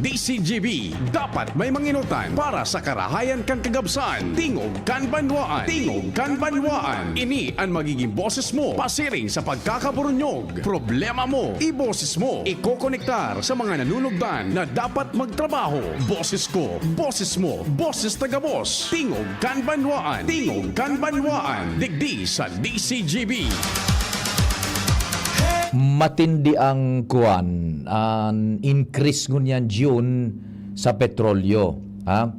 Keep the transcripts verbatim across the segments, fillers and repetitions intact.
D C G B, dapat may manginutan para sa karahayan kan kagabsan. Tingog kan banwaan. Tingog kan banwaan. Ini an magiging boses mo pasiring sa pagkakaburunyog. Problema mo, iboses mo. Ikokonektar sa mga nanunugdan na dapat magtrabaho. Boses ko, boses mo, boses taga-boss. Tingog kan banwaan. Tingog kan banwaan. Digdi sa D C G B. Matindi ang kuwan, an increase ngunyan June sa petrolyo, ha?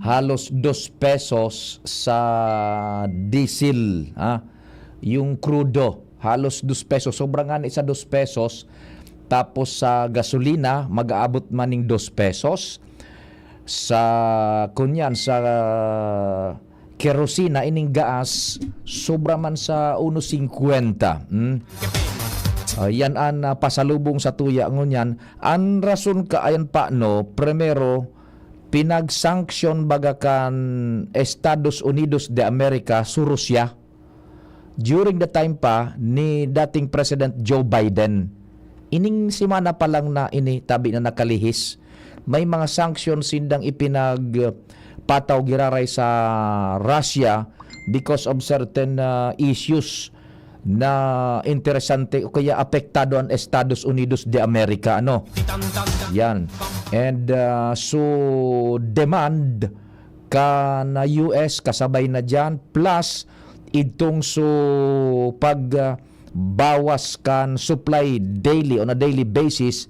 Halos dos pesos sa diesel, ha? Yung krudo, halos dos pesos, sobra ngani sa dos pesos. Tapos sa gasolina, mag-aabot man ning dos pesos. Sa, kunyan, sa kerosina, ining gaas, sobra man sa uno singkwenta. Hmm? Ah, yan an, ah, pasalubong sa tuya ngunyan. An rason ka, ayan pa, no, primero, pinag-sanction baga kan Estados Unidos de America, su Rusya. During the time pa ni dating President Joe Biden. Ining semana pa lang na ini, tabi na nakalihis, may mga sanction sindang ipinagpataw giraray sa Russia because of certain, ah, issues na interesante o kaya apektado ang Estados Unidos de America, ano? Yan. And, ah, so demand kan U S kasabay na diyan, plus idtong so pag, ah, bawas kan supply daily, on a daily basis,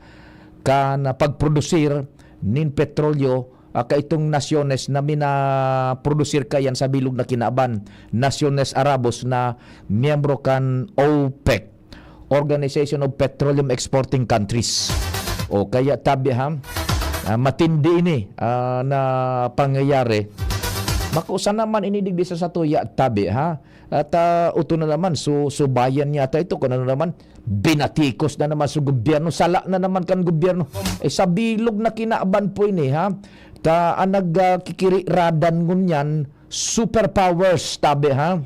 kan, ah, pagprodusir nin petrolyo, ah, kaitong nasyones na minaprodusir kaiyan sa bilog na kinaban, Naciones Arabos na miyembro kan OPEC, Organization of Petroleum Exporting Countries. O kaya tabi, ha? Ah, matindi ini, ah, na pangyayari. Makusa naman ini digdi sa satuya, tabi, ha? At, ah, uto na naman, su-, subayan niya ata ito, kung ano naman, binatikos na naman sa gobyerno, sala na naman kan gobyerno. Eh, sa bilog na kinaban po ini, ha? Ta, ang nag, ah, kikiriradan ngunyan, superpowers, tabi, ha?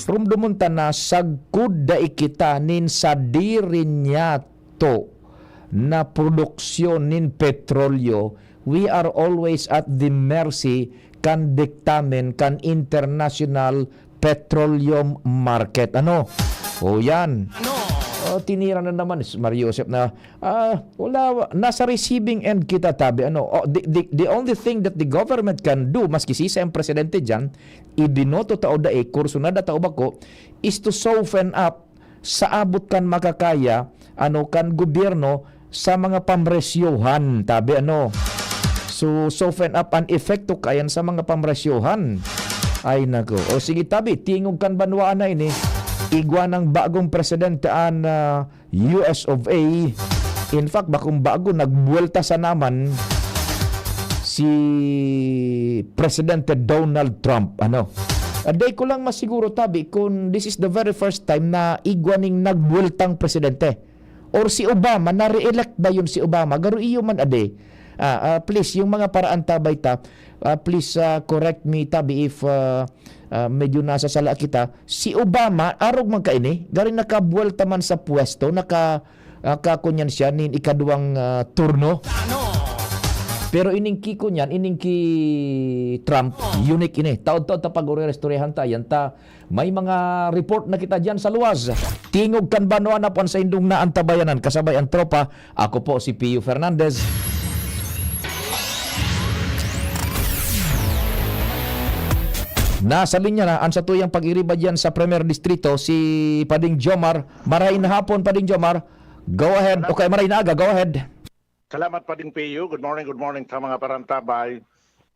Rumdomon ta na sagkod dai kita nin sadiri niyato na produksyon nin petrolyo, we are always at the mercy kan diktamen kan international petroleum market. Ano? O yan. Ano? O, tinira na naman si Mario Joseph na, ah, wala, nasa receiving end kita, tabi. Ano? O, the, the, the only thing that the government can do, maski si Sen Presidente dyan, ibinoto ta o dai, kursunada ta o bako, is to soften up sa abot kan makakaya, ano, kan gobyerno sa mga pamresyohan, tabi, ano. So, soften up an epekto kayan sa mga pamresyohan. Ay, nako. O sige, tabi, tingog kan banwaan na ini. Igwa ng bagong presidente an, ah, U S of A. In fact, bakong bago, nagbuwelta sa naman si Presidente Donald Trump. Ano? Aday ko lang masiguro, tabi, kung this is the very first time na igwa ning nagbuweltang presidente. Or si Obama, na-re-elect ba yun si Obama? Garo iyo man, ade. Ah, ah, please, yung mga paraan tabay ta, ah, please, ah, correct me, tabi, if, ah, ah, medyo nasasala kita. Si Obama, arog man kaini, garo nakabuwelta man sa pwesto, naka, ah, kakunyan siya nin ikaduwang, ah, turno. Pero ining ki kunyan, ining ki Trump, unique ini. Taod-taod ta pag-uri-istoryahan ta, yan ta. May mga report na kita diyan sa luwas. Tingog kan banwa na po ang saindong naantabayanan. Kasabay ang tropa, ako po si Pio Fernandez. Nasa linya na ang satuyang pag-iriba diyan sa Premier Distrito, si Pading Jomar. Maray na hapon, Pading Jomar. Go ahead. Okay, maray na aga. Go ahead. Salamat, Pading Pio. Good morning, good morning sa mga parantabay.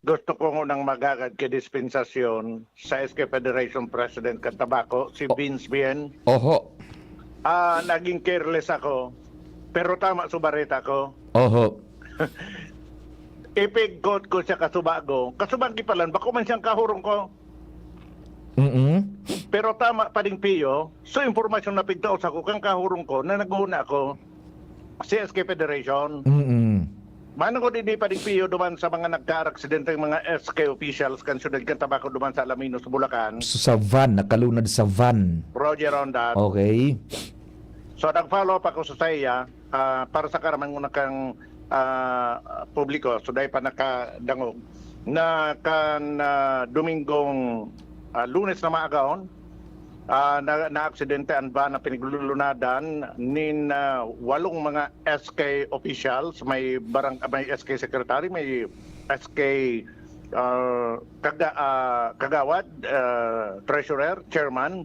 Gusto ko ngunang maghagad ki dispensasyon sa S K Federation President kan Tabaco, si O- Vince Bien. Oho. Ah, naging careless ako. Pero tama sa bareta ko. Oho. Ipigkot ko siya kasubago. Kasubago pa lang, bako man siyang kahurong ko. Mm-mm. Pero tama, Pading Pio, so impormasyon na pigtao sa ko, kang kahurong ko, na naghuna ako, C S K Federation. Mm-mm. Manong ko din ni Pading Pio duman sa mga nagkaar-aksidente, mga S K officials kan siyudad kan Tabaco duman sa Alaminos, Bulacan. So, sa van, nakalunad sa van. Roger on that. Okay. So, nag-follow up ako sa saya, ah, para sa karaman ko na kang ah, publiko, so dai pa nakadangog, na kan, ah, Domingong, ah, Lunes na maagahon, ah, na, naaksidente an van na pinaglulunadan nin, ah, walong mga S K officials, may barang-, may S K secretary, may S K, ah, kaga-, ah, kagawad, ah, treasurer, chairman,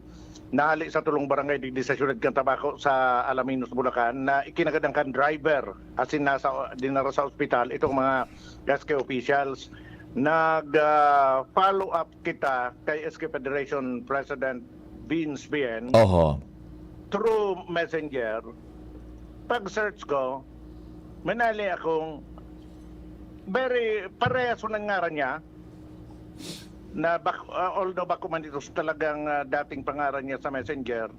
nahali sa tulong barangay digdi sa siyudad kan Tabaco sa Alaminos, Bulacan, na ikinagadan kan driver, asin nasa, dinara sa ospital itong mga S K officials. Nag, ah, follow up kita kay S K Federation President Vince Bien Oho. through Messenger. Pag-search ko, manali akong very parehas ang ngaran niya na bak-, ah, although bako man ito sa talagang, ah, dating pangaran niya sa Messenger,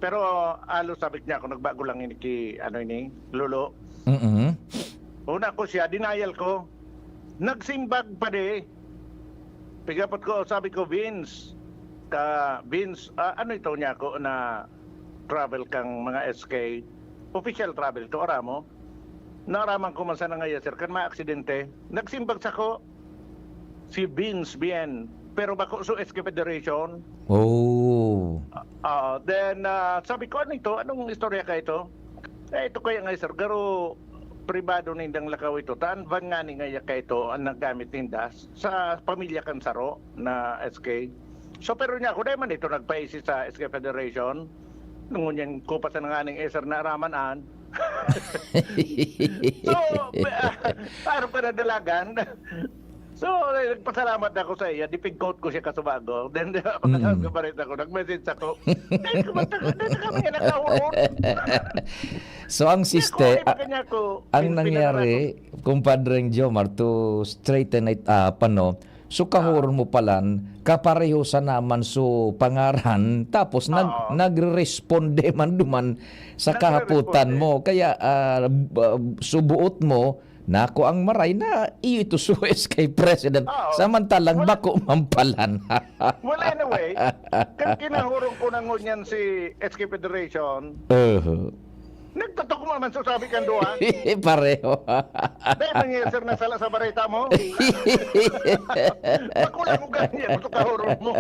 pero halos sabi niya ako, "Nagbago lang ini ki, ano ini, Lolo." Mm-mm. Una ko siya, denial ko. Nagsimbag pa di. Pigapot ko, sabi ko, "Vince, ka, Vince, ah, ano ito niya ako na travel kang mga S K? Official travel to, aramo?" Naaraman ko man sana ngaya, sir, kan mga aksidente. Nagsimbag sako si Vince Bien, pero bako so S K Federation. Oh. Ah, then, ah, sabi ko, "Ano ito? Anong istorya ka ito?" Eh, ito kaya nga, sir, garo pribado nindang lakaw ito. Taan van ngani ngaya ka ito ang nagamit ninda sa pamilya kan saro na S K. So, pero niya ako, dai man ito nagpaisi sa S K Federation. Ngunyan ko pa sa nanganing, eh, sir, naaraman an. So, ah, araw ka na dalagan. So, eh, nagpasalamat ako sa iya. Dipig-quote ko siya kasubago. Then, Mm. pagkasabot ko pa rin ako, nag-message ako. "Dahil ka ba taga-, dahil ka ba nakahurot?" So, ang Kaya siste-, ko, ah, kanya ko, ang pin-, nangyari, pinaraso. Kumpadreng Jomar, to straighten it up, ano, so, kahuron mo palan, kapareho sa naman so pangaran, tapos nag-, Oo. nagre-responde man duman sa Nagre-responde. kahaputan mo. Kaya, ah, b-, so, buot mo, nako ang maray na iyo ito so S K president. Oo. Samantalang Wala. bako man palan. Well, anyway, kan kinahurong ko na ngunyan si S K Federation, Oho. nagtatugma man so sabi kan duwa. Pareho. Dahil man yan, sir, nasala sa bareta mo. Bako lang ko ganyan, ito kahurong mo.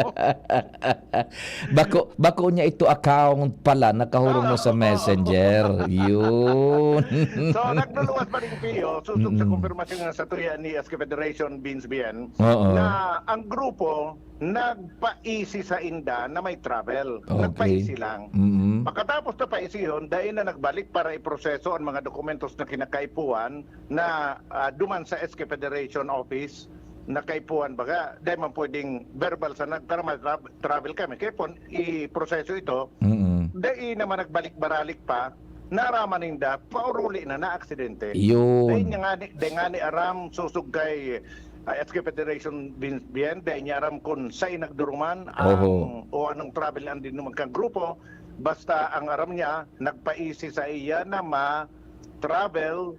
Bako, bako niya ito account pala, nakahurong mo sa Oo. Messenger. Yun. So, nagluluwas pa rin, Pio, susog sa Mm-mm. kumpirmasyon nga sa tuya ni S K Federation, Vince Bien, Oo. na ang grupo nagpaisi sa inda na may travel. Okay. Nagpaisi lang. Mm-mm. Pagkatapos na paisihon, dai na nagbalik para iproseso ang mga dokumentos na kinakaipuhan na, ah, duman sa S K Federation office na kaipuhan. Baga, dai man pwedeng verbal sa nagkarama, tra-, travel kami. Kaya po, iproseso ito, Mm-mm. dai naman nagbalik-baralik pa, naraman ninda, pauruli na, na aksidente. Yun. Dai niya nga ni, dai nga ni aram, susog kay, ah, S K Federation Bin-, Bien, dai niya aram kung saan nagduruman ang, Oho. o anong travel ang din naman kang grupo. Basta ang aram niya, nagpaisi sa iya na ma-travel,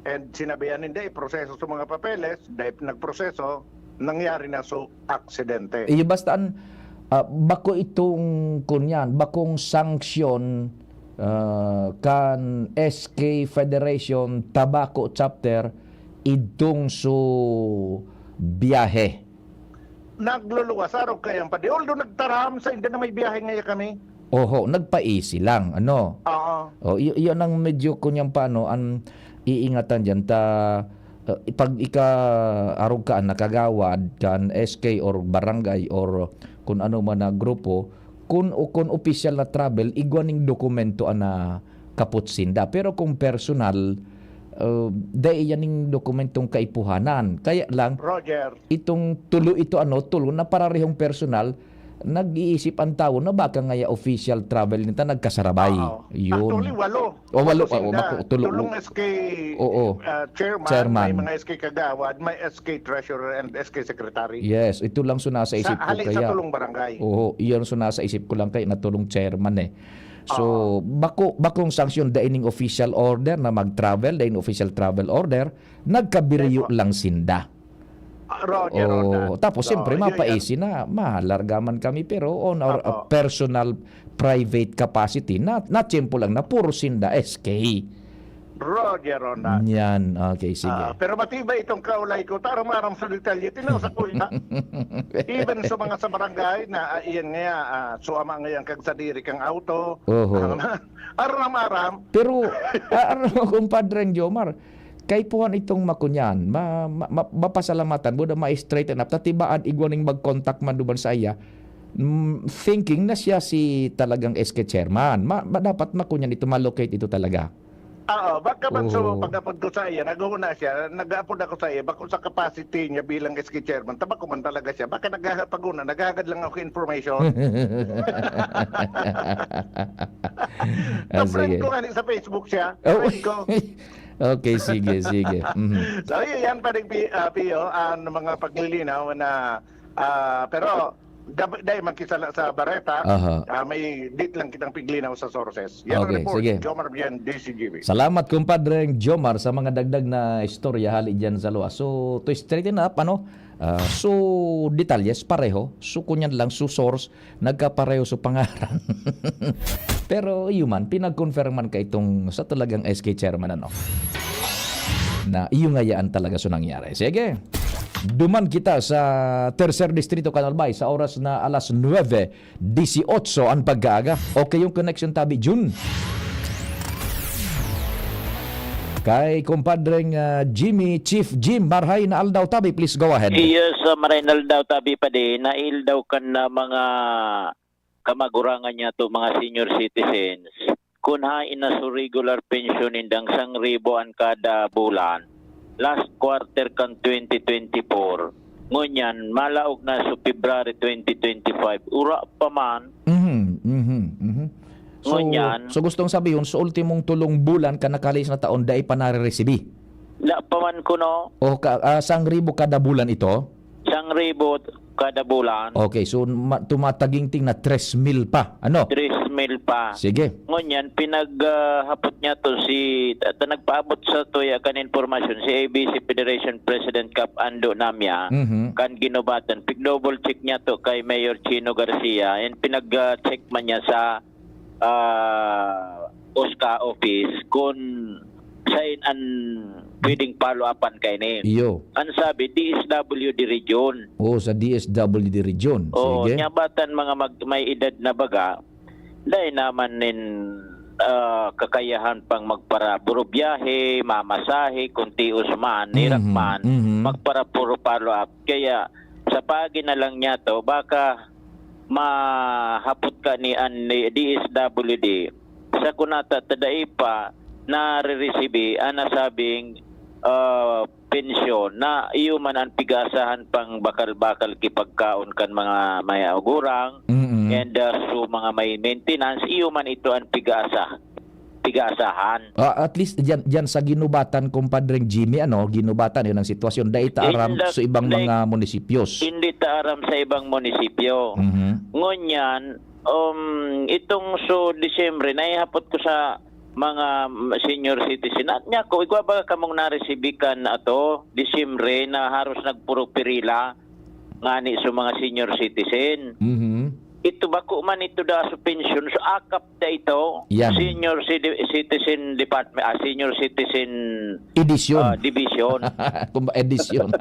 and sinabihan ninda iproseso sa mga papeles, dai nagproseso, nangyari na so aksidente. Iyo, basta an, ah, bako itong, kunyan, bakong sanksyon, ah, kan S K Federation Tabaco Chapter idtong so biyahe. Nagluluwas, araw kaya pa di. Although nagtaram sa inda na may biyahe ngaya kami. Oho, nagpaisi lang, ano? Oo. O, iyo, iyo nang medyo kunyang paano, ang iingatan diyan, ta, eh, pag ika-, arog ka, nakagawad kan S K or barangay or kun ano man na grupo, kun, o kun opisyal na travel, igwa ning dokumento ana kapot sinda. Pero kung personal, eh, dai yan ning dokumentong kaipuhanan. Kaya lang, Roger. itong tulo ito, ano, tulo na pararehong personal, nag-iisip ang tawo na baka ngaya official travel nita nagkasarabay. Oo. Yun. Actually, walo. O, walo, Walo o, sinda. bako, tulo. Tulong S K, Oo. ah, chairman, Chairman. may mga S K kagawad, may S K treasurer and S K secretary. Yes, ito lang so nasa Sa isip ko hali sa kaya. tulong barangay. Oo, iyon so nasa isip ko lang kaya na tulong chairman eh. So, Oo. bako, bakong sanksyon, dai ning official order na mag-travel, dai ning official travel order, nagkabiriyo Dai po. lang sinda. Ah, Roger, Oh, Roger. tapos, So, siyempre, yun yan. mapaisi na, malarga man kami, pero on our, Apo. uh, personal, private capacity, na, na tiyempo lang na puro sinda S K. Roger Ronda. Yan, okay, sige. Ah, pero matibay itong kaulay ko. Tarong-aram sa detalye. Tinaw sa kuya. Even sa mga sa barangay na, ah, iyan nga, ah, so ama ngayon kag sadiri kang auto. Oho. Aram-aram. Pero, ah, ano, kumpadreng Jomar, kaipuhan itong makunyan, ma-, ma-, ma-, mapasalamatan mo na ma-straighten up. Tatibaad, igwa ning mag-contact man duman sa iya, mm, thinking na siya si talagang S K chairman. Ma-, ma-, dapat makunyan ito, ma-locate ito talaga. Oo, baka man so, Oo. pag-apod ko sa iya, naghuhuna siya, nag-aapod ako sa iya, bako sa capacity niya bilang S K chairman, tabako man talaga siya. Baka naghaha-, pag-una, naghahagad lang ako information. Ah, Ka-friend sige. ko nga ni sa Facebook siya. Oh. Friend ko. Okay, sige, sige. Mhm. So, yun yan, Padre Pi-, ah, Pio, ang mga paglilinaw na, ah, pero gab-, dahil magkisala sa Bareta, Aha. ah, may dit lang kitang piglinaw sa sources. Yan ang Okay, report. sige. Jomar Bien, D C G B. Salamat, kumpadreng Jomar, sa mga dagdag na istorya hali dyan sa luwas. So, to straighten up, ano? Ah, so, detalyes, pareho. So, kunyan lang, so, source, nagkapareho so pangaran. Pero, iyo man, pinag-confirman ka itong sa talagang S K chairman, ano? Na iyo nga yaan talaga so nangyari. Sige. Duman kita sa Tercer Distrito, Canal Bay, sa oras na alas nuebe dieciocho an pagkaaga. Okay yung connection, tabi, Jun. Kay kumpadreng, ah, Jimmy, Chief Jim, marhay na aldaw, tabi, please go ahead. Yes, ah, marhay na aldaw, tabi, padi. Naildaw kan, ah, mga kamagurangan niya to, mga senior citizens. Kun hain na so regular pensyon nindang sangribo an kada bulan, last quarter kan twenty twenty-four, ngunyan, malaog na so February twenty twenty-five, ura pa man. Mhm, mhm, mhm. So, Ngunyan. so gustong sabihon, sa ultimong tulong bulan kan nakahalis na taon, dai pa nariresibi? Da pa man kuno. O ka-, ah, sangribo kada bulan ito? Sangribo kada bulan. Okay, so ma-, tumataginting na tres mil pa, ano? Tres mil pa. Sige. Ngunyan, pinag, ah, hapot niya to si, ta-, ta-, nagpaabot sa tuya kan impormasyon si A B C Federation President Kap Ando Namia, Mhm. kan ginubatan. Pig-double check niya to kay Mayor Chino Garcia, and pinag, ah, check man niya sa, ah, OSCA office kun sain an pwedeng follow-upan kaini. Iyo. An sabi, D S W D region. Oo, sa D S W D region. Oo, Sige. nya batan mga mag-, may edad na baga, dai naman nin, ah, kakayahan pang magpara-, puro biyahe, mamasahe, kun tios man, hirak Mhm, man, mhm. magpara-, puro follow-up. Kaya, sa pagi na lang niya to, baka mahapot ka ni an, ni D S W D. Sa kunata, ta dai pa nariresibi an nasabing, ah, pensyon na iyo man an pig-aasahan pang bakal-bakal ki pagkaon kan mga mayagurang Mm-mm. and, ah, so mga may maintenance, iyo man ito an pig-aasa-, pig-aasahan. Ah, at least diyan, diyan sa ginubatan, kumpadreng Jimmy, ano, ginubatan, yun ang sitwasyon. Dai ta aram Indak-, sa ibang dai-, mga munisipyos. Hindi ta aram sa ibang munisipyo. Mhm. Ngunyan, um, itong so Disyembre, naihapot ko sa mga, mm, senior citizen. At niya ko, igwa ba kamong naresibi kan ato, Disyembre, na haros nagpuro pirila ngani sa mga senior citizen? Mhm. Ito bako man ito da sa pensyon, so akap da ito, Yan. senior citi-, citizen department, ah, senior citizen, Edisyon. ah, division. Kumba-, edisyon.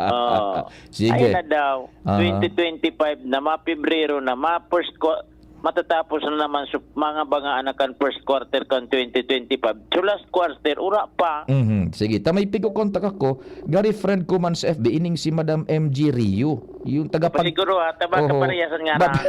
Oo. Sige. Ay na daw, Aha. twenty twenty-five na, ma-Pebrero na, ma-first qua-, matatapos na naman sa mga, mga anak kan first quarter kan twenty twenty-five. So, last quarter, ura pa. Mhm. Sige, ta may pigo kontak ako, gari friend ko man sa F B, ining si Madam M G Rio. Yung taga Pag-, Pasiguro, ha, tabang Oho. kaparehasan nga But, na.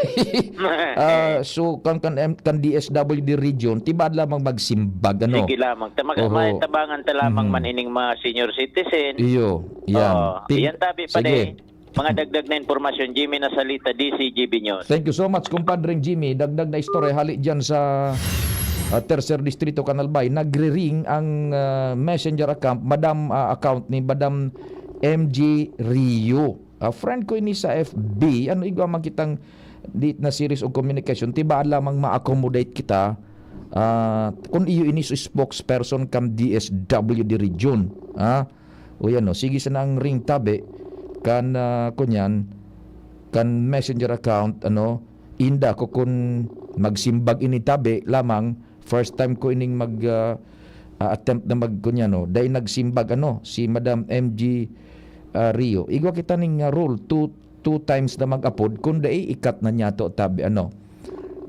ah, so, kan, kan, M-, kan D S W D region, tibaad lamang magsimbag, ano? Sige lamang. Ta-, mag-, Oho. may tabangan ta lamang Mhm. man ining mga senior citizen. Iyo, yan. Oo. Pig-, Yan, tabi pa sige. din. Mga dagdag na impormasyon, Jimmy Nasalita, D C G B News. Thank you so much, kumpadreng Jimmy. Dagdag na istorya hali dyan sa, ah, Tercer Distrito, Canal Bay. Nagre-ring ang, ah, messenger account, madam, ah, account ni Madam M G Rio. Ah, friend ko ini sa F B. Ano igwa man kitang di na series of communication? Tibaad lamang ma-accommodate kita. Ah, kung iyo ini sa spokesperson kan D S W D region. Ah, O yan, no? Sige sana ang ring tabi kan, ah, kunyan, kan messenger account, ano, inda ko kun magsimbag ini tabi lamang, first time ko ining mag, ah, ah, attempt na mag-, kunya, no, dai nagsimbag, ano, si Madam M G, ah, Rio. Igwa kita ning, ah, rule, two, two times na mag-apod, kun dai, ikat na niya to, tabi, ano.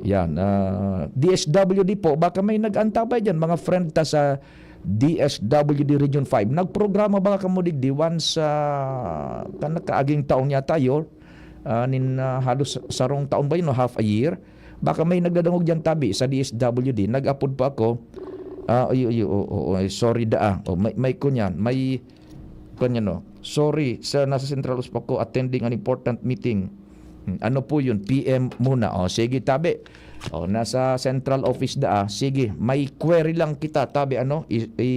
Yan, ah, D S W D po, baka may nag-antabay diyan, mga friend ta sa D S W D Region five. Nagprograma ba kamo digdi once, ah, kan nakaaging taon yata, Yor? Ah, nin, ah, halos sarong taon ba yun o half a year? Baka may nagdadangog diyan, tabi, sa D S W D. Nag-apod pa ako. Ah, uy, uy, oo, oo, ay, sorry daa. Oh, may, may kunyan, may kunyan, no. "Sorry, sir, nasa Central Office pa ako, attending an important meeting." Hmm, ano po yun? P M muna. Oh, sige, tabi. Oh, nasa Central Office daa. Sige, may query lang kita, tabi, ano? I, i,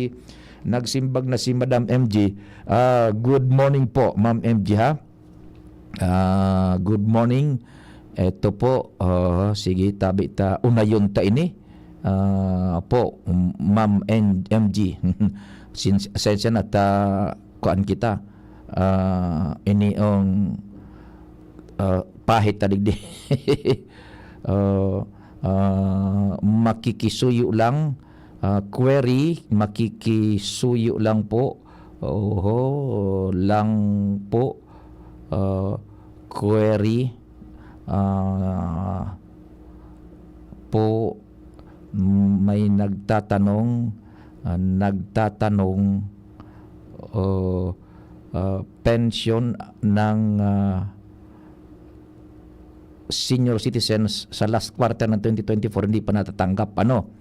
nagsimbag na si Madam M G. Ah, good morning po, Ma'am M G, ha? Ah, good morning. Eto po, ah, sige, tabi ta, unayon ta ini. Ah, po, Ma'am N-, M G. Sins-, sensya na ta, kuan kita. Ah, ini ang, ah, pahit ta digdi. Ah, ah, makikisuyo lang, ah, query, makikisuyo lang po. Oho, lang po, ah, query, ah, po, may nagtatanong, ah, nagtatanong, oh, ah, pensyon ng, ah, senior citizens sa last quarter ng twenty twenty-four, hindi pa natatanggap, ano,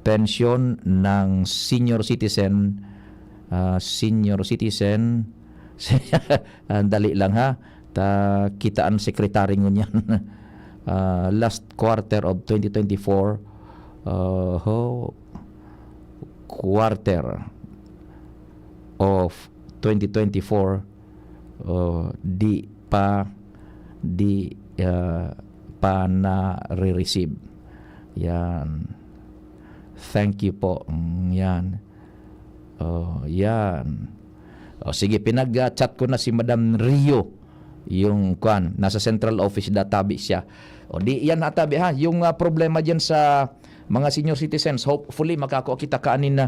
pensyon ng senior citizen, ah, senior citizen, ah, dali lang ha, ta, kita ang secretary ngunyan. Ah, last quarter of twenty twenty-four, ah, ho, quarter of twenty twenty-four, oh, di pa, di, ah, pa nare-receive. Yan. Thank you po. Mm, yan. Oh, yan. Oh, sige, pinag-chat ko na si Madam Rio. Yung, kwan, nasa central office da, tabi siya. O, di, yan ha, tabi ha. Yung, ah, problema dyan sa mga senior citizens, hopefully, makakua kita kaanin na,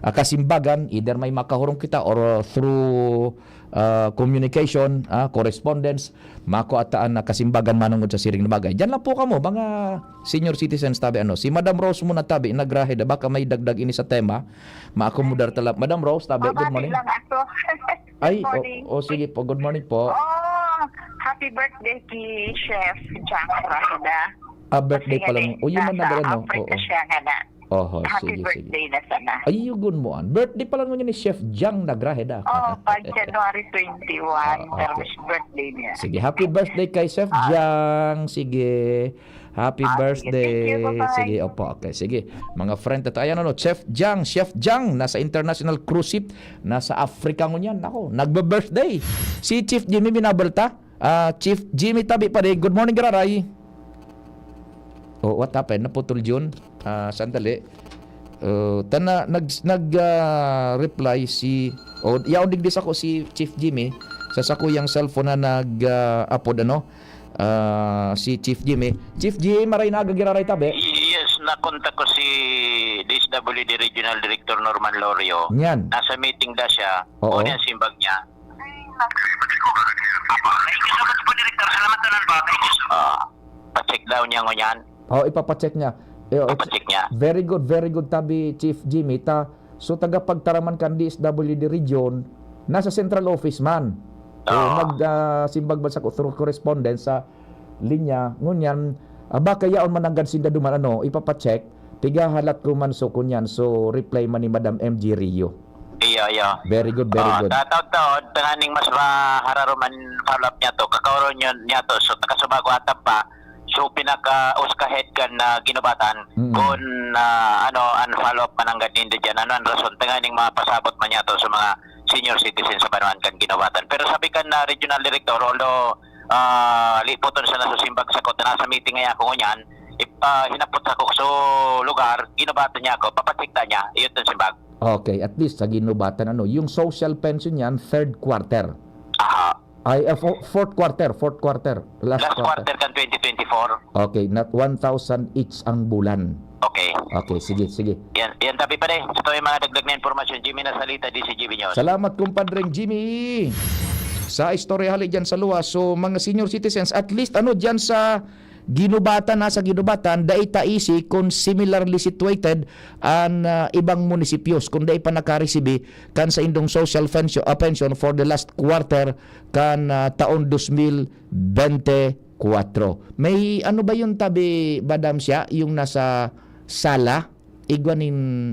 ah, kasimbagan, either may makahurong kita or, ah, through, ah, communication, ah, correspondence, makua ta an, ah, kasimbagan manongod sa siring na bagay. Diyan lang po kamo, mga senior citizens, tabi, ano. Si Madam Rose muna, tabi, nagrahe da, baka may dagdag ini sa tema, maakomodar ta lang. Madam Rose, tabi, good Mabati morning. lang ako. Good Ay, o, morning. o, sige po, good morning po. Oh, happy birthday ki Chef John Rajada. Ah, birthday Kasi pa nga lang. din, O, yun man nasa nagano, Africa oo. siya nga na. Oho, Happy sige, sige. birthday na sana. Ay, yugon mo an. Birthday pa lang ngunyan ni Chef Jang Nagraheda. Oh, pag January twenty-one, Ah, pero okay. mas birthday niya. Sige, happy birthday kay Chef Ah. Jang. Sige. Happy Ah, sige. birthday. Thank you, bye-bye. Sige, opo, okay, sige. Mga friend, ito, ayan, ano, Chef Jang, Chef Jang, nasa international cruise ship, nasa Africa ngunyan. Nako, nagbe-birthday. Si Chief Jimmy Binabalta. Ah, Chief Jimmy, tabi pa rin. Good morning, Gararay. Oh, what happened? Naputol yun? Ah, sandali. Oh, tana, nag, nag, ah, reply si, oh, yaon digdi sako si Chief Jimmy sa sakuyang cellphone na nag, ah, apod, ano? Ah, si Chief Jimmy. Chief Jimmy, maray na aga, Giraray, tabi. Yes, nakontak ko si D S W D Regional Director Norman Lorio. Yan. Nasa meeting da siya. Oo. Ano yung simbag niya? Apa, may salamat po, Director. Salamat na lang po. Ah, pa-check daw niya ngunyan. Oh, ipapacheck niya. Eh, oh, Papacheck niya. Very good, very good, tabi, Chief Jimmy. Ta, so, tagapagtaraman kan D S W D region, nasa central office man. So, Oo. nag, ah, simbag man sako through correspondence sa linya. Ngunyan, ah, baka yaon man nanggad sinda duman, ano, ipapacheck. Pigahalat ko man so kunyan. So, reply man ni Madam M G Rio. Iyo, iyo. Very good, very Oh, good. ta-, taod-taod, tanganing mas mahararuman follow-up niya to, kakaoron yun niya to. So, takasubago atap pa, so, pinaka-uskahead kan, ah, ginubatan, Mm. kun, ah, ano, an follow-up mananggad ninda dyan, ano, an rason, tanganing mapasabot man niya to sa mga senior citizen sa banwaan kan ginubatan. Pero sabi kan, ah, regional director, although, ah, lipoton sa nasusimbag sa kot na nasa meeting ngaya ako ngunyan, ip-, ah, hinapot sa ko, so, lugar, ginubatan niya ako, papatsikta niya, iyo tong simbag. Okay, at least sa ginubatan, ano, yung social pension niyan, third quarter. Aha. Ay, ah, fo-, fourth quarter, fourth quarter. Last Last quarter. quarter kan twenty twenty-four. Okay, not one thousand each ang bulan. Okay. Okay, sige, sige. Yan, yan tabi pa rin. Ito yung mga dagdag na impormasyon. Jimmy Nasalita, D C G B News. Salamat, kumpadreng Jimmy. Sa istorya hali dyan sa luwas. So, mga senior citizens, at least, ano, dyan sa Guinobatan, nasa Guinobatan, dai ta isi kun similarly situated an, ah, ibang munisipyos kun dai pa nakaresibi kan saindong social fensyo-, ah, pension for the last quarter kan, ah, taon dos mil bente kwatro. May ano ba yun, tabi, Madam, siya, yung nasa sala? Igwa nin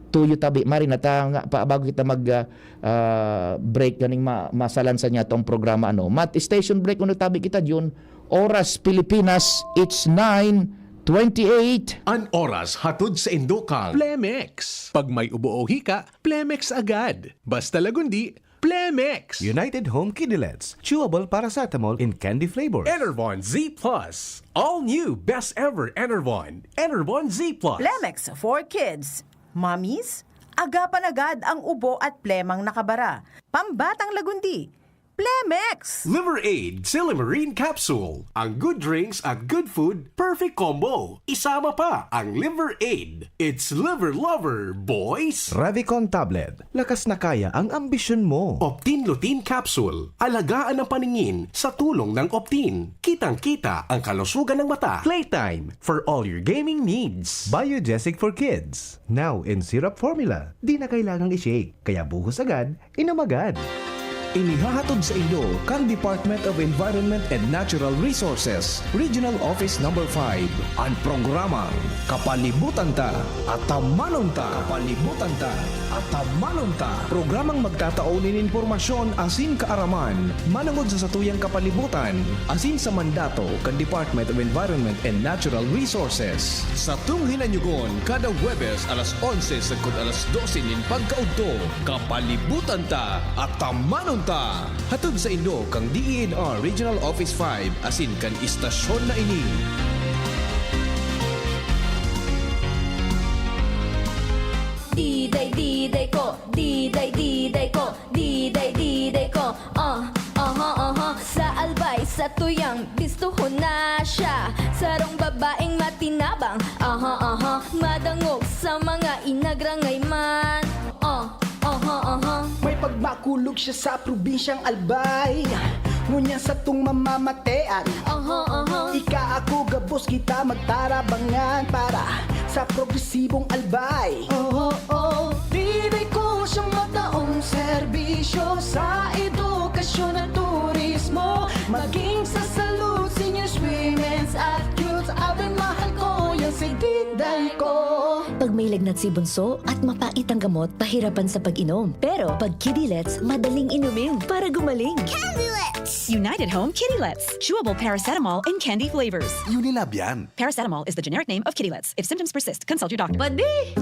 tuyo tabi, Mari, nata nga pa, bago kita mag, ah, ah, break, ganing ma-, masalansan niya tong programa, ano. Mat-, station break, uno tabi kita, June. Oras Pilipinas, it's nine twenty-eight. An oras hatod sa Indokang Plemex. Pag may ubo o hika, Plemex agad. Basta Lagundi, Plemex! United Home Kidilets, chewable paracetamol in candy flavors. Enervon Z plus. All new, best ever Enervon. Enervon Z plus. Plemex for kids. Mommies, agapan agad ang ubo at plemang nakabara. Pambatang Lagundi, Plemex! Liver Aid, Silymarin Capsule. Ang good drinks at good food, perfect combo. Isama pa ang Liver Aid. It's Liver Lover, boys! Revicon Tablet. Lakas na kaya ang ambisyon mo. Optin Lutein Capsule. Alagaan ang paningin sa tulong ng Optin. Kitang-kita ang kalusugan ng mata. Playtime for all your gaming needs. Biogesic for kids. Now in syrup formula. Di na kailangang i-shake. Kaya buhos agad, inom agad. Inihahatod sa inyo kan Department of Environment and Natural Resources, Regional Office Number five, an programang Kapalibutan Ta, Atamanon Ta. Kapalibutan Ta, Atamanon Ta. Programang magtatao nin impormasyon asin kaaraman manongod sa satuyang kapalibutan asin sa mandato kan Department of Environment and Natural Resources. Satong hinanyugon kada Huwebes alas onse sagkod alas dose nin pagkaudto. Kapalibutan Ta, Atamanon Ta! Hatod sa inyo kan D E N R Regional Office five asin kan istasyon na ini. Diday, diday ko, diday, diday ko, diday, diday ko. Ah, aha, aha. Sa Albay, sa tuyang bistuhon na siya. Sarong babaeng matinabang, aha, aha. Madangog sa mga inagrangay man. Ah, aha, aha. May pagmakulog siya sa probinsyang Albay. Ngunyan satong mamamatean. Aha, aha. Ika, ako, gabos kita magtarabangan para sa progresibong Albay. Oo, oo. Diday ko siyang mataong serbisyo sa edukasyon at turismo. Maging sa salud, seniors, women's at youths. Abay, mahal ko yan si Diday ko. Pag may lagnat si bunso at mapait ang gamot, pahirapan sa pag-inom. Pero pag Kidilets, madaling inumin para gumaling. Candy Lets! United Home Kidilets. Chewable paracetamol in candy flavors. Unilab yan. Paracetamol is the generic name of Kidilets. If symptoms persist, consult your doctor. Padi,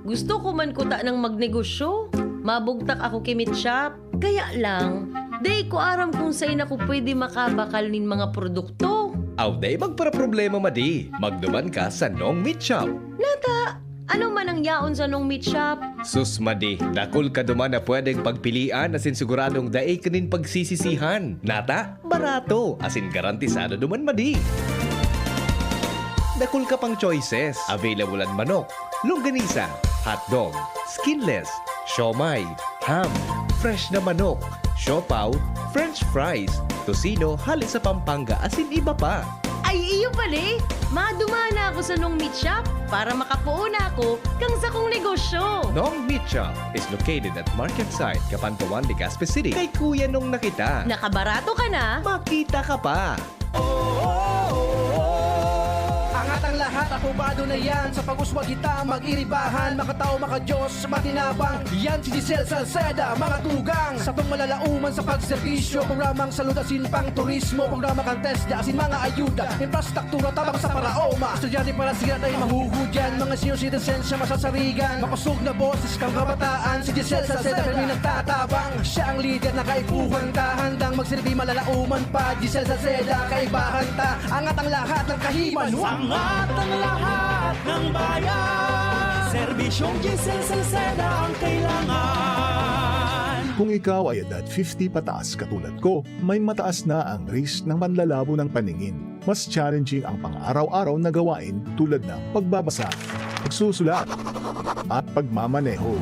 gusto ko man kuta ng magnegosyo. Mabugtak ako ki Meat Shop. Kaya lang, dai ko aram kung sain ako pwede makabakal nin mga produkto. Aw, dai magparaproblema, madi. Magduman ka sa Nong Meat Shop. Nata, ano man ang yaon sa Nong Meat Shop? Sus, madi, dakul ka duman na pwedeng pagpilian asin siguradong dai ka nin pagsisisihan. Nata, barato, asin garantisado duman, madi. Dakul ka pang choices. Available an manok, longganisa, hotdog, skinless, siomai, ham, fresh na manok, siopaw, french fries, tocino hale sa Pampanga, asin iba pa. Ay, iyo pala eh! Madumana ako sa Nong Meat Shop para makapoon ako kan sakong negosyo. Nong Meat Shop is located at Market Site, Capantawan, Legazpi City. Kay Kuya Nong na kita. Nakabarato ka na. Makita ka pa. Angat ang lahat, aprobado na yan. Sa pag-uswag kita, mag-iribahan, makatao, makadiyos, matinabang. Yan si Giselle Salceda, mga tugang. Satong malalauman sa pagserbisyo, programang salud asin pang turismo, programa kan TESDA asin mga ayuda, infrastruktura tabang sa paraoma. Estudyante para siya tayo mahuhudyan, mga senior citizens siya masasarigan. Makosog na boses kang kabataan, si Giselle Salceda, pirmi nagtatabang. Siya ang lider na kaipuhan ta, handang magsilbi malalauman pa. Giselle Salceda, kaibahan ta, angat ang lahat ng kahiman. Angat ang lahat ng bayan, serbisyong Giselle Salceda ang kailangan. Kung ikaw ay edad fifty pataas katulad ko, may mataas na ang risk ng panlalabo ng paningin. Mas challenging ang pang-araw-araw na gawain tulad ng pagbabasa, pagsusulat, at pagmamaneho.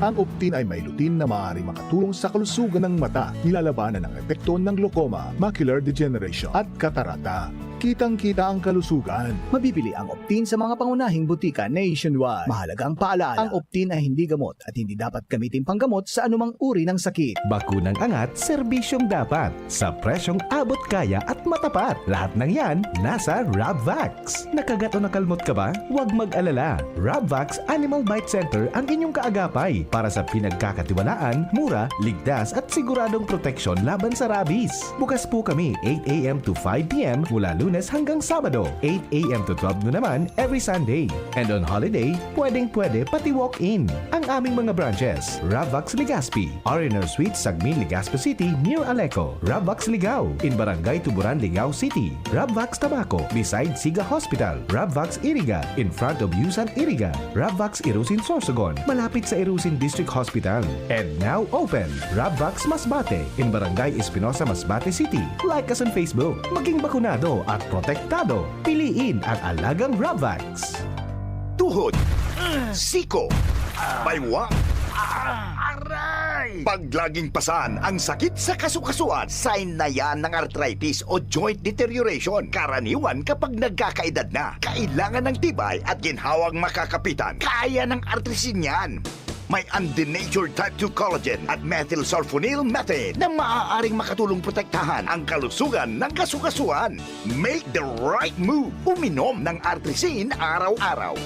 Ang Optin ay may lutein na maaaring makatulong sa kalusugan ng mata, nilalabanan ang epekto ng glaucoma, macular degeneration, at katarata. Kitang-kita ang kalusugan. Mabibili ang Optin sa mga pangunahing butika nationwide. Mahalagang paalala, ang Optin ay hindi gamot at hindi dapat gamitin panggamot sa anumang uri ng sakit. Bakunang angat, serbisyong dapat, sa presyong abot kaya at matapat. Lahat ng yan, nasa Rabvax. Nakagat o nakalmot ka ba? Huwag mag-alala. Rabvax Animal Bite Center ang inyong kaagapay para sa pinagkakatiwalaan, mura, ligtas at siguradong proteksyon laban sa rabies. Bukas po kami eight a m to five p m mula Lunes hanggang Sabado, eight a m to twelve noon naman every Sunday. And on holiday, pwedeng-pwede pati walk-in. Ang aming mga branches, Rabvax Legazpi, R and R Suite, Sagmin, Legazpi City, near Aleco, Rabvax Ligao, in Barangay Tuburan, Ligao City, Rabvax Tabaco, beside Siga Hospital, Rabvax Iriga, in front of Yusan Iriga, Rabvax Irusin Sorsogon, malapit sa Irusin District Hospital. And now open, Rabvax Masbate, in Barangay Espinosa, Masbate City. Like us on Facebook. Maging bakunado at protektado. Piliin ang alagang Rabvax. Tuhod, siko, baywa, aray. Pag laging pasan ang sakit sa kasukasuan, sign na yan ng arthritis o joint deterioration. Karaniwan kapag nagkakaedad na, kailangan ng tibay at ginhawang makakapitan. Kaya ng Artrisin yan. May undenatured type two collagen at methylsulfonyl methane na maaaring makatulong protektahan ang kalusugan ng kasukasuan. Make the right move. Uminom ng Artrisin araw-araw.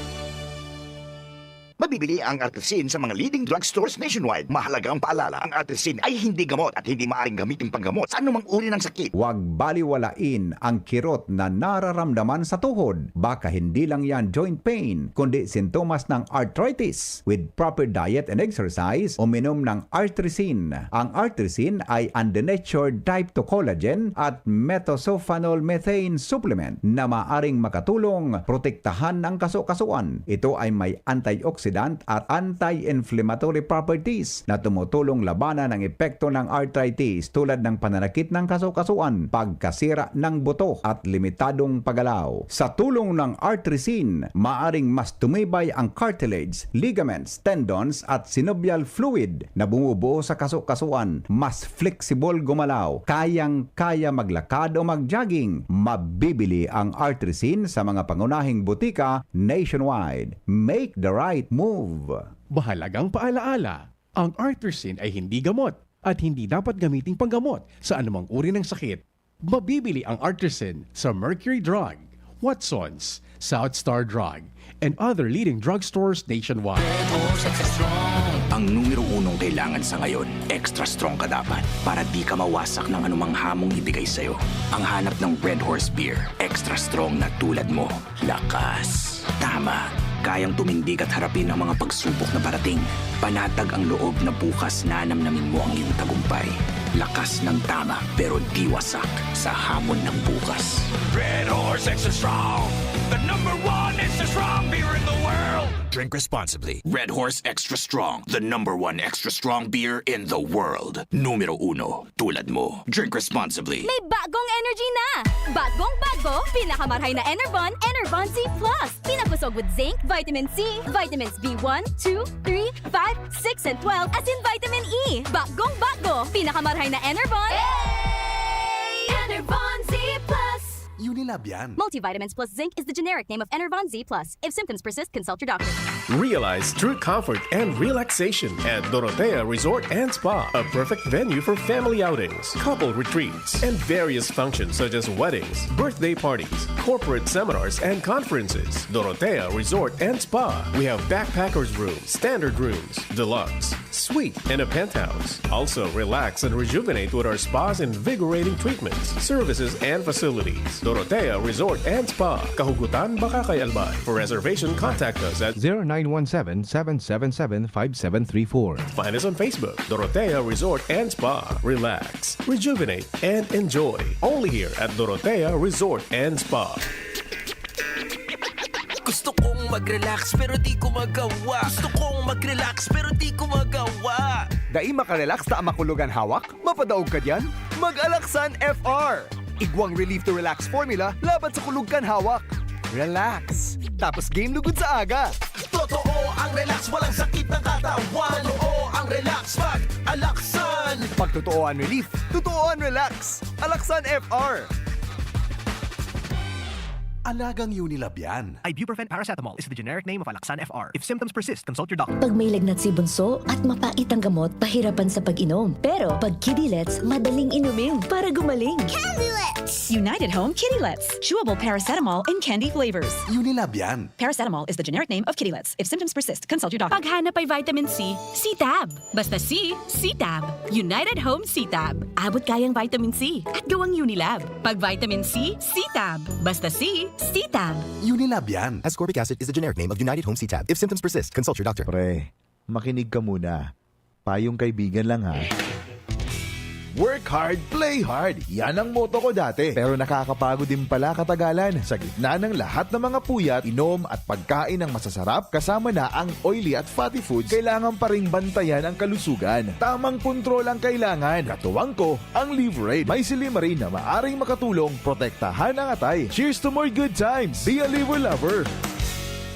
Mabibili ang Artrisin sa mga leading drugstores nationwide. Mahalagang paalala, ang Artrisin ay hindi gamot at hindi maaaring gamitin panggamot sa anumang uri ng sakit. Huwag baliwalain ang kirot na nararamdaman sa tuhod. Baka hindi lang yan joint pain, kundi sintomas ng arthritis. With proper diet and exercise, uminom ng Artrisin. Ang Artrisin ay undenatured type two collagen at methylsulfonyl methane supplement na maaring makatulong protektahan ang kasukasuan. Ito ay may antioxidant at anti-inflammatory properties na tumutulong labanan ang epekto ng arthritis, tulad ng pananakit ng kasukasuan, pagkasira ng buto, at limitadong paggalaw. Sa tulong ng Artrisin, maaring mas tumibay ang cartilage, ligaments, tendons, at synovial fluid na bumubuo sa kasukasuan. Mas flexible gumalaw, kayang-kaya maglakad o mag-jogging. Mabibili ang Artrisin sa mga pangunahing butika nationwide. Make the right move! Mahalagang paalaala, ang Artrisin ay hindi gamot at hindi dapat gamiting panggamot sa anumang uri ng sakit. Mabibili ang Artrisin sa Mercury Drug, Watsons, South Star Drug, and other leading drugstores nationwide. Ang numero unong kailangan sa ngayon, extra strong ka dapat para di ka mawasak ng anumang hamong ibigay sa'yo. Ang hanap ng Red Horse Beer, extra strong na tulad mo. Lakas. Tama. Kayang tumindig at harapin ang mga pagsubok na parating. Panatag ang loob na bukas nanamnamin mo ang iyong tagumpay. Lakas ng tama, pero di wasak sa hamon ng bukas. Red Horse Extra Strong, the number one extra strong beer in the world. Drink responsibly. Red Horse Extra Strong, the number one extra strong beer in the world. Numero uno, tulad mo. Drink responsibly. May bagong energy na! Bagong bago, pinakamarhay na Enervon, Enervon Z plus. Pinakusog with zinc, vitamin C, vitamins B one, two, three, five, six, and twelve, asin vitamin E. Bagong bago, pinakamarhay na Enervon. Enervon Z plus. Unilab yan. Multivitamins plus zinc is the generic name of Enervon Z plus. If symptoms persist, consult your doctor. Realize true comfort and relaxation at Dorotea Resort and Spa, a perfect venue for family outings, couple retreats, and various functions such as weddings, birthday parties, corporate seminars, and conferences. Dorotea Resort and Spa. We have backpackers room, standard rooms, deluxe, suite, and a penthouse. Also, relax and rejuvenate with our spa's invigorating treatments, services, and facilities. Dorotea Resort and Spa, Kahugutan, Bacacay, Albay. For reservation, contact us at zero nine one seven, seven seven seven, five seven three four. Find us on Facebook, Dorotea Resort and Spa. Relax, rejuvenate, and enjoy. Only here at Dorotea Resort and Spa. Gusto kong mag-relax pero di ko magawa. Gusto kong mag-relax pero di ko magawa. Dai makarelax ta makulog an hawak? Mapadaog ka diyan? Mag-Alaxan F R! Igwang Relief to Relax formula laban sa kulog kan hawak. Relax! Tapos game lugod sa aga! Totoo ang relax, walang sakit ng katawan. Totoo ang relax, mag-Alaxan. Pag totoo ang relief, totoo ang relax. Alaxan F R. Alagang Unilab yan. Ibuprofen paracetamol is the generic name of Alaxan F R. If symptoms persist, consult your doctor. Pag may lagnat si bunso at mapait ang gamot, pahirapan sa pag-inom. Pero pag Kidilets, madaling inumin para gumaling. United Home Kitty Lets. Chewable paracetamol and candy flavors. Unilab yan. Paracetamol is the generic name of Kitty Lets. If symptoms persist, consult your doctor. Paghanap ay vitamin C, C-Tab. Basta C, C-Tab. United Home C-Tab. Abot kayang vitamin C at gawang Unilab. Pag vitamin C, C-Tab. Basta C, C-Tab. Unilab yan. Ascorbic acid is the generic name of United Home C-Tab. If symptoms persist, consult your doctor. Pre, makinig ka muna. Payong kaibigan lang ha. Work hard, play hard. Yan ang motto ko dati. Pero nakakapagod din pala katagalan. Sa gitna ng lahat ng mga puyat, inom at pagkain ng masasarap, kasama na ang oily at fatty foods, kailangan pa ring bantayan ang kalusugan. Tamang kontrol ang kailangan. Katuwang ko, ang Liverade. May silymarin na maaring makatulong protektahan ang atay. Cheers to more good times! Be a Liver Lover!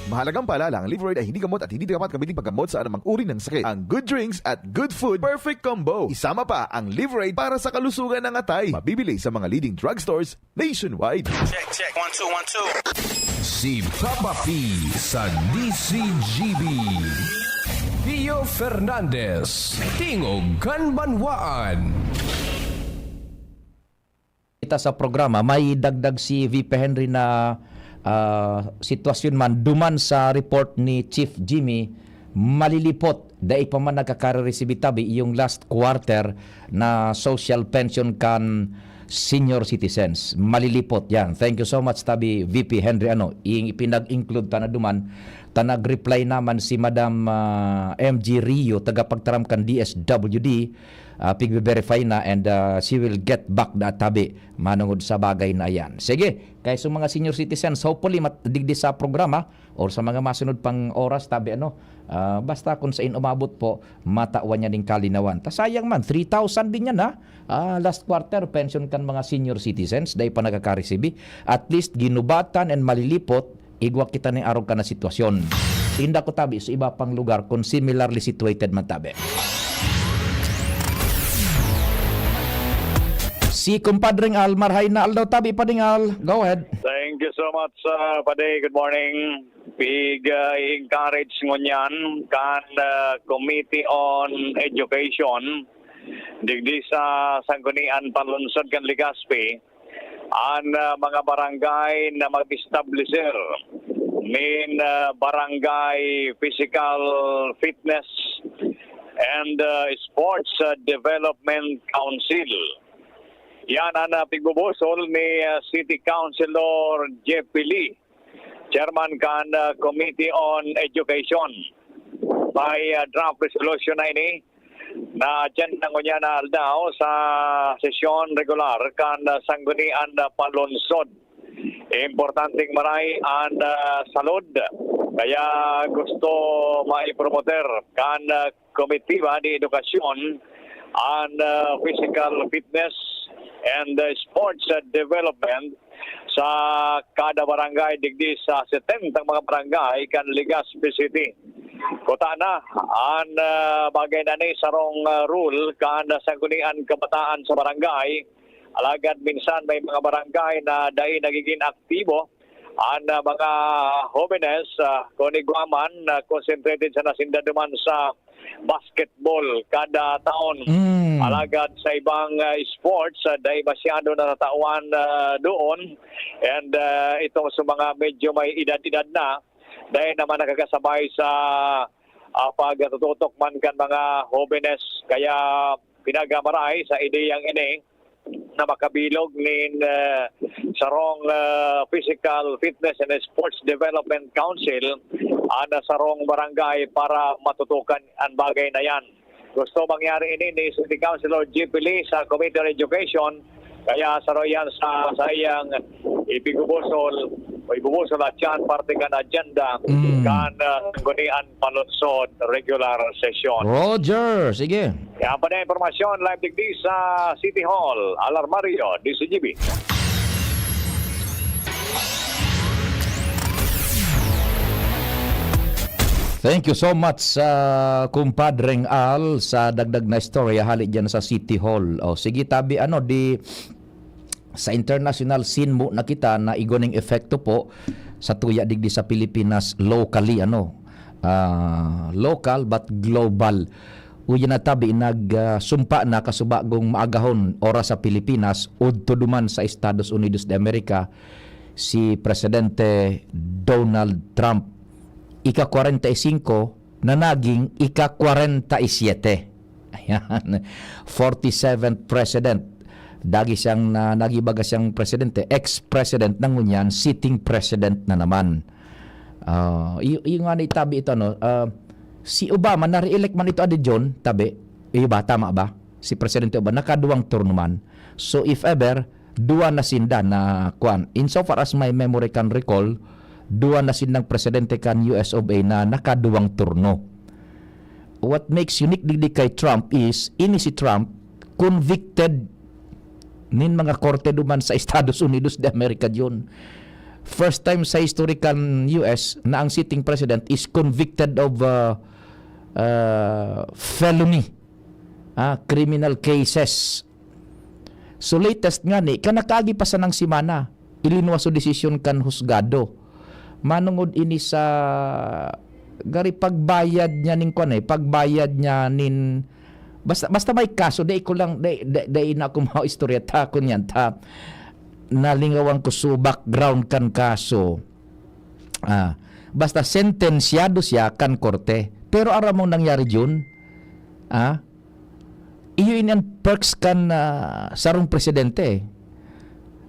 Mahalagang paalala, ang Liverade ay hindi gamot at hindi dapat gamitin paggamot sa anumang uri ng sakit. Ang good drinks at good food, perfect combo. Isama pa ang Liverade para sa kalusugan ng atay. Mabibili sa mga leading drugstores nationwide. Check, check. One, two, one, two. Si Papa P sa D C G B. Pio Fernandez, Tingog kan Banwaan. Kita sa programa, may dagdag si V P Henry na ah, sitwasyon man, duman sa report ni Chief Jimmy, malilipot, dai pa man nagkakaresibitabi yung last quarter na social pension kan senior citizens. Malilipot yan. Thank you so much, tabi V P Henry. Ano, ipinag-include ta na duman, ta nag-reply naman si Madam ah, M G Rio, tagapagtaram kan D S W D, ah, pigbe-verify na and ah, she will get back na tabi manungod sa bagay na yan. Sige, kaya sa mga senior citizens, hopefully mat- digdi sa programa or sa mga masunod pang oras, tabi ano, ah, basta kung sain umabot po, matawan niya ning kalinawan. Ta sayang man, three thousand din yan ha. Ah, last quarter, pension kan mga senior citizens, dai pa nagkakaresibi. At least, ginubatan and malilipot, igwa kita ning arog ka na sitwasyon. Inda ko tabi sa iba pang lugar kung similarly situated man tabi. Si Kumpadring Al, marhay na aldaw tabi pa ding Al. Go ahead. Thank you so much, uh, Pade. Good morning. Pig uh, encourage ngunyan kan uh, Committee on Education digdi sa Sanggunian Panlunsod kan Legazpi an uh, mga barangay na mag-establisher nin uh, barangay physical fitness and uh, sports uh, development council. Yan ang uh, pigbubusol ni uh, City Councilor Jeffy Lee, chairman kan uh, Committee on Education. May uh, draft resolution na ini na agenda ngunyan na aldaw sa sesyon regular kan uh, Sanggunian na Panlunsod. Importanteng maray an uh, salud, kaya gusto maipromoter kan uh, Komitiba de Edukasyon an uh, physical fitness and uh, sports uh, development sa kada barangay digdi sa setenta mga barangay kan Legazpi City. Kuta na an uh, bagay na ni sarong uh, rule kan uh, Sanggunian Kabataan sa Barangay. Alagad minsan may mga barangay na dai nagiging aktibo an uh, mga hobenes uh, kun igwa man uh, concentrated sa nasinda duman sa basketball kada taon. Mm. Alagad sa ibang uh, sports, uh, dai masyado natatawan uh, doon. And uh, itong sa mga medyo may edad-edad na, dai naman nakakasabay sa uh, pagtututok man kan mga hobenes. Kaya pinagamaray sa ideyang ini na makabilog nin uh, sarong uh, Physical Fitness and Sports Development Council an uh, sarong barangay para matutukan ang bagay na yan. Gusto mangyari ini ni City Councilor G P Lee sa Committee on Education, kaya saro yan sa, sa iyang ipigubusol May bubo sa latyan, parte kan agenda Mm. kan, ah, Sangguniang Panlunsod Regular Session. Roger, sige. Yan pa na impormasyon, live digdi sa City Hall. Alarmario, D C G B. Thank you so much, ah, kumpadreng Al, sa dagdag na istorya hali dyan sa City Hall. O, sige, tabi, ano, di, sa international scene mo na kita na igwa ning epekto po sa tuya digdi sa Pilipinas locally, ano, ah, local but global. Uya na tabi, nag, ah, sumpa na kasubagong maagahon oras sa Pilipinas, udto duman sa Estados Unidos de America, si Presidente Donald Trump. Ika-kwarenta y singko na naging ika-kwarenta y siyete. Ayan. Forty-seventh President. Dagi siyang na, nagibaga siyang presidente, ex-president na ngunyan, sitting president na naman. Ah, iyo, iyo nga na itabi ito, ano, ah, si Obama, na-re-elect man ito, Adi John, tabi. Iyo ba? Tama ba? Si Presidente Obama, nakaduwang turno man. So, if ever, duwa na sinda na, kwan. Insofar as my memory can recall, duwa na sindang presidente kan U S of A na nakaduwang turno. What makes unique digdi kay Trump is, ini si Trump, convicted nin mga korte duman sa Estados Unidos de America, John. First time sa history kan U S na ang sitting president is convicted of, uh, uh, felony, ah, criminal cases. So, latest nga ni, kan nakaagi pa sanang semana, ilinuwas so desisyon kan husgado. Manungod ini sa gari pagbayad niya nin kwan eh, pagbayad niya nin, basta, basta may kaso, dai ko lang, dai, dai, dai na ako maistorya ta, kun yan ta, nalingawan ko so background kan kaso. Ah, basta sentensyado siya kan korte. Pero aram mo nangyari, Jun? Ah, iyo ini an perks kan, ah, sarong presidente, eh.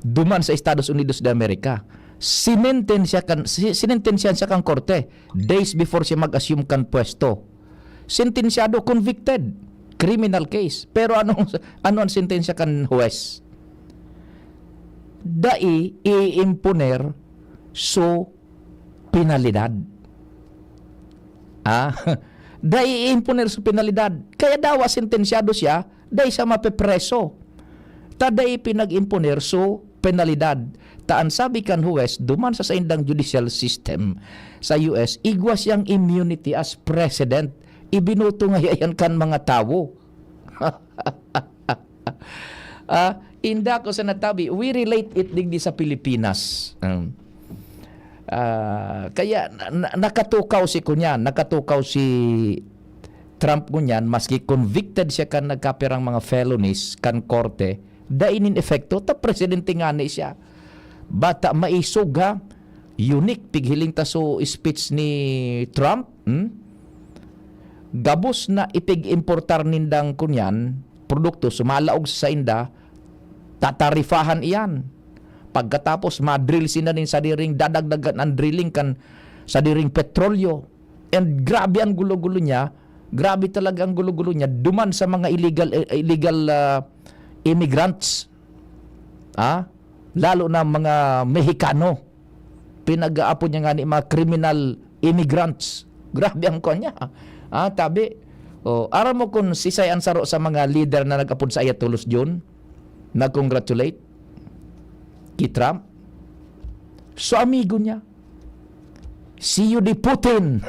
Duman sa Estados Unidos de America. Sinentensya kan, si-, sinentensyahan siya kan korte days before siya mag-assume kan pwesto. Sentensyado, convicted, criminal case. Pero anong, ano ang sentensya kan huwes? Dai iimponer so penalidad. Ah, dai iimponer so penalidad. Kaya dawa sentensyado siya, dai siya mapepreso. Ta dai pinag-imponer so penalidad. Ta an sabi kan huwes, duman sa saindang judicial system sa U S, igwa siyang immunity as president. Ibinoto ngaya yan kan mga tawo. Ah, inda ko sa natabi, we relate it digdi sa Pilipinas. Um, ah, kaya na, na, nakatukaw si kunyan, nakatukaw si Trump ngunyan, maski convicted siya kan nagkapirang mga felonies kan korte, dai nin epekto, ta presidente ngani siya. Bata maisog, ha? Unique, pighiling ta so speech ni Trump, hmm? Gabos na ipig-importar nindang kunyan, produkto, sumalaog sa sainda, tatarifahan iyan. Pagkatapos, ma-drill sinda nin sadiring, dadagdagan ang drilling kan sadiring petrolyo. And grabe ang gulo-gulo niya, grabe talaga ang gulo-gulo niya, duman sa mga illegal, eh, illegal, ah, immigrants. Ah? Lalo na mga Mexicano. Pinag-aapod niya nga ni mga criminal immigrants. Grabe ang kwan niya. Ah, tabi. Oh, aram mo kung sisay ang saro sa mga leader na nag-apod sa iya tolos, Jun? Nag-congratulate ki Trump? So, amigo niya. Si Yudi Putin.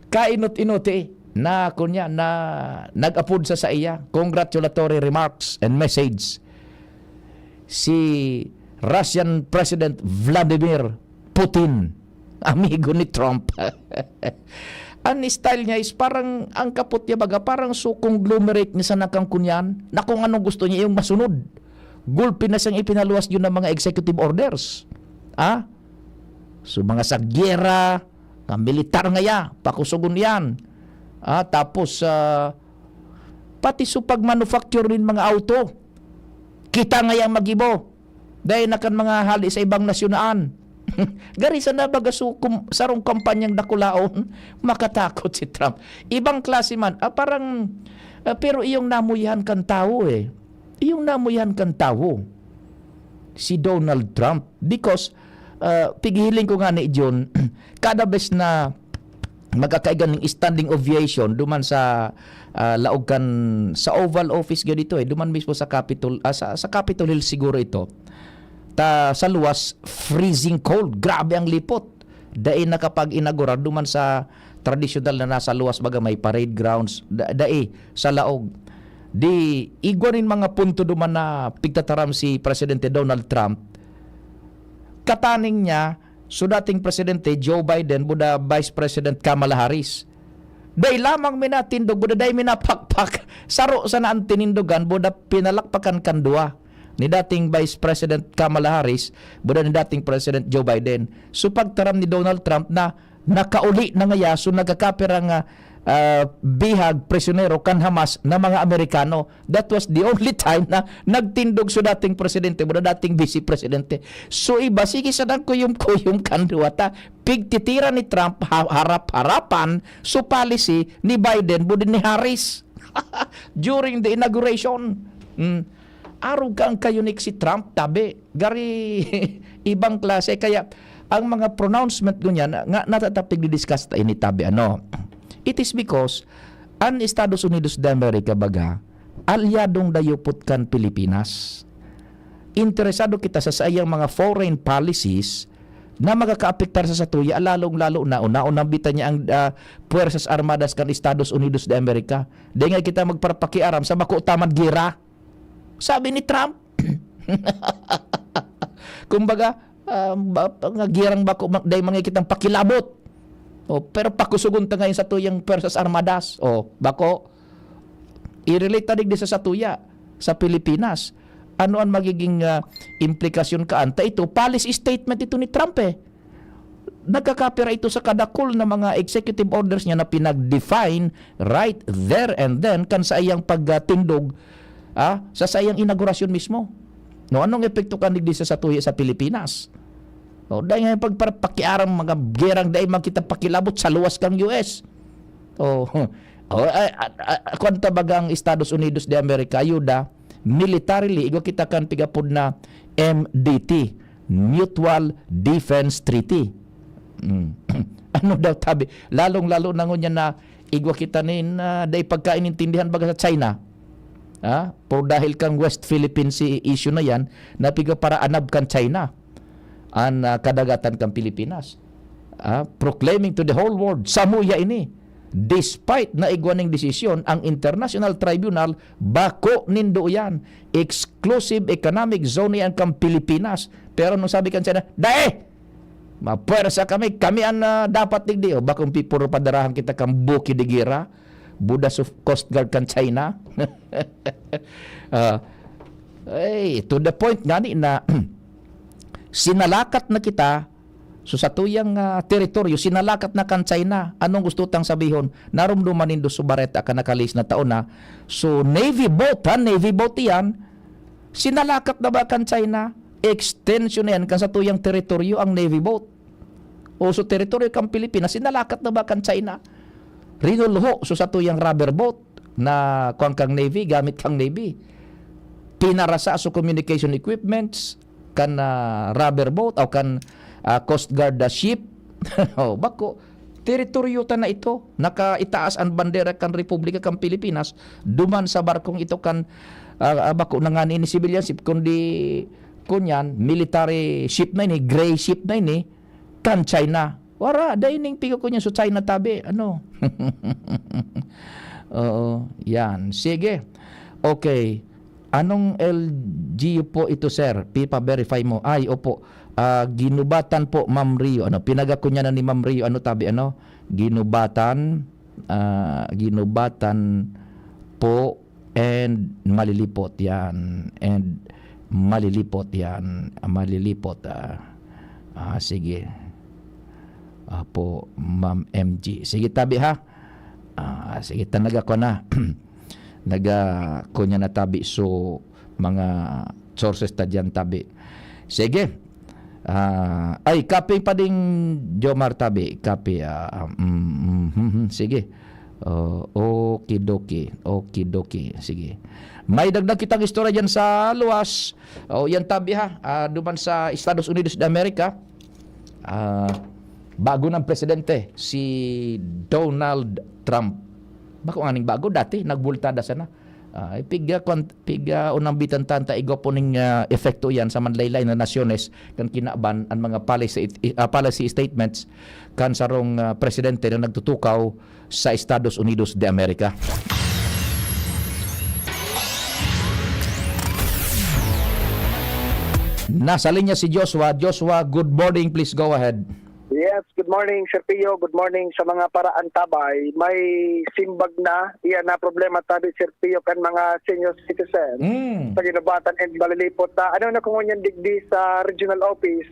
Kainot-inot eh. Na, kunya, na nag-apod sa saiya. Congratulatory remarks and message. Si Russian President Vladimir Putin, amigo ni Trump. Ang style niya is parang, ang kapot niya baga, parang so conglomerate niya sa nakangkunyan na kung anong gusto niya, yung masunod. Gulpi na siyang ipinaluwas yun ng mga executive orders. Ah? So, mga sagyera, mga militar ngaya, pakusugon yan. Ah, tapos, ah, pati so pag-manufacture nin mga auto, kita ngayang magibo. Dahil na kan mga hali sa ibang nasyonaan. Gari sana baga so, kum-, sarong kampanyang dakulaon, makatakot si Trump. Ibang klase man, ah, parang, ah, pero iyong namuyahan kan tawo eh. Iyong namuyahan kan tawo. si Donald Trump. Because, ah, pighihiling ko nga ni John, kada bes na magkakaigan ng standing ovation duman sa, ah, laog kan, sa Oval Office, gyo dito eh, duman mismo sa Capitol, ah, sa, sa Capitol Hill siguro ito. Ta, sa luwas, freezing cold. Grabe ang lipot. Dai nakapag-inaugurar duman sa tradisyonal na nasa luwas, baga may parade grounds. Da-, dai, sa laog. Di, igwa nin mga punto duman na pigtataram si Presidente Donald Trump. Kataning niya, so dating Presidente Joe Biden, buda Vice President Kamala Harris. Dai lamang minatindog, buda dai minapakpak. Saro sana ang tinindogan, buda pinalakpakan kan duwa. Ni dating Vice President Kamala Harris, buda ni dating President Joe Biden. So pagtaram ni Donald Trump na nakauli na ngaya, so nagkakapira nga, ah, bihag, prisyonero kan Hamas na mga Amerikano. That was the only time na nagtindog so dating presidente, buda dating vice presidente. So iba, sige sa nagkuyom-kuyom kan duwa ta. Pigtitira ni Trump ha-, harap-harapan so policy ni Biden, buda ni Harris during the inauguration. Mm. Arog ka ang kayunik si Trump, tabi. Gari ibang klase. Kaya ang mga pronouncement ko niyan, nga natatapig di-discuss ta ini, tabi, ano. It is because an Estados Unidos de America, baga, alyadong dayupot kan Pilipinas. Interesado kita sa saiyang mga foreign policies na magkakaapektar sa satuya, lalong-lalo na, una-una, bita niya ang, ah, Puwersas Armadas kan Estados Unidos de America. Dai nga kita magparapakiaram sa bako ta man gera. Sabi ni Trump. Kumbaga, ah, ba, nga girang bako, ma-, dai man nga kitang pakilabot. Oh, pero pakusugon ta ngayon sa tuyang Puwersas Armadas. Oh, bako, i-relate ta digdi sa satuya, sa Pilipinas. Ano ang magiging, ah, implikasyon kaan? Ta ito, policy statement ito ni Trump eh. Nagkakapira ito sa kadakul na mga executive orders niya na pinag-define right there and then kan saiyang pagtindog, ah, sa saiyang inaugurasyon mismo. No, anong epekto kan digdi sa satuya sa Pilipinas? No, dai nga pagparapakiaram mga gerang, dai man kita pakilabot sa luwas kang U S. Oh, oh, ay, a, a, a, kwan ta baga ang Estados Unidos de America, ayuda, militarily, igwa kita kan pigapod na M D T, Mutual Defense Treaty. Mm. Ano daw tabi? Lalong-lalo na ngunyan na igwa kita nin, ah, dai pagkainintindihan baga sa China. Ah, por dahil kang West Philippine Sea issue na yan, na pigaparaanab kan China an, ah, kadagatan kan Pilipinas. Ah, proclaiming to the whole world, samuya ini. Despite na igwa ning desisyon ang International Tribunal, bako nindo yan. Exclusive Economic Zone yan kan Pilipinas. Pero nung sabi kan China, "Dai! Mapuwersa kami, kami an, ah, dapat digdi." O, bakong pipuro padarahan kita kan buki de gera, buda su Coast Guard kan China. Ah, eh, to the point ngani na sinalakat na kita, so satuyang, ah, teritoryo, sinalakat na kan China. Anong gusto tang sabihon? Narumduman nindo so bareta kan nakalihis na taon na, so navy boat, ha? Navy boat iyan, sinalakat na ba kan China? Extension na yan kan satuyang teritoryo ang navy boat. O so teritoryo kan Pilipinas, sinalakat na ba kan China? Rinulho so satuyang rubber boat na kuwan kang navy, gamit kang navy. Pinarasa so communication equipments kan, ah, rubber boat o kan, ah, Coast Guard, ah, ship. O, bako, teritoryo ta na ito. Nakaitaas an bandera kan Republika kan Pilipinas duman sa barkong ito kan, ah, ah, bako na ngani ini civilian ship, kundi kunyan, military ship na ini, gray ship na ini, kan China. Wara, dai ning pigo ko niya sa China tabi. Ano? Oo, yan. Sige. Okay. Anong L G U po ito, sir? Pipa-verify mo. Ay, opo. Ah, Ginubatan po, Ma'am Rio. Ano, pinagakunyanan ni Ma'am Rio. Ano tabi, ano? Ginubatan, ah, Ginubatan po and Malilipot. Yan. And Malilipot. Yan. Malilipot. Ah, ah, sige. Apo, Ma'am M G. Sige, tabi ha. Ah, sige, ta naga ko na. Naga, kunya na tabi. So, mga sources ta diyan tabi. Sige. Ah, ay, kape pa ding Jomar tabi. Kape, ah, mm, mm, mm, mm, sige. Oh, okidoki, okidoki. Sige. May dagdag kitang istorya diyan sa luwas. O, yan tabi ha. Ah, duman sa Estados Unidos de America, ah, bago ng presidente, si Donald Trump. Bako nganing bago, dati, nagbultada sana. Ah, piga, kwan-, piga unang bitan tanta, igwa po ning, ah, epekto yan sa manlaylay na nasyones kan kinaban an mga policy, ah, policy statements kan sarong, ah, presidente na nagtutukaw sa Estados Unidos de America. Nasa linya si Joshua. Joshua, good morning. Please go ahead. Yes, good morning, Sir Pio. Good morning sa mga paraantabay. May simbag na, iyan na problema tabi, Sir Pio, kan mga senior citizen. Mm. Sa Ginubatan and Malilipot. Ah, ano na kung ngunyan digdi sa regional office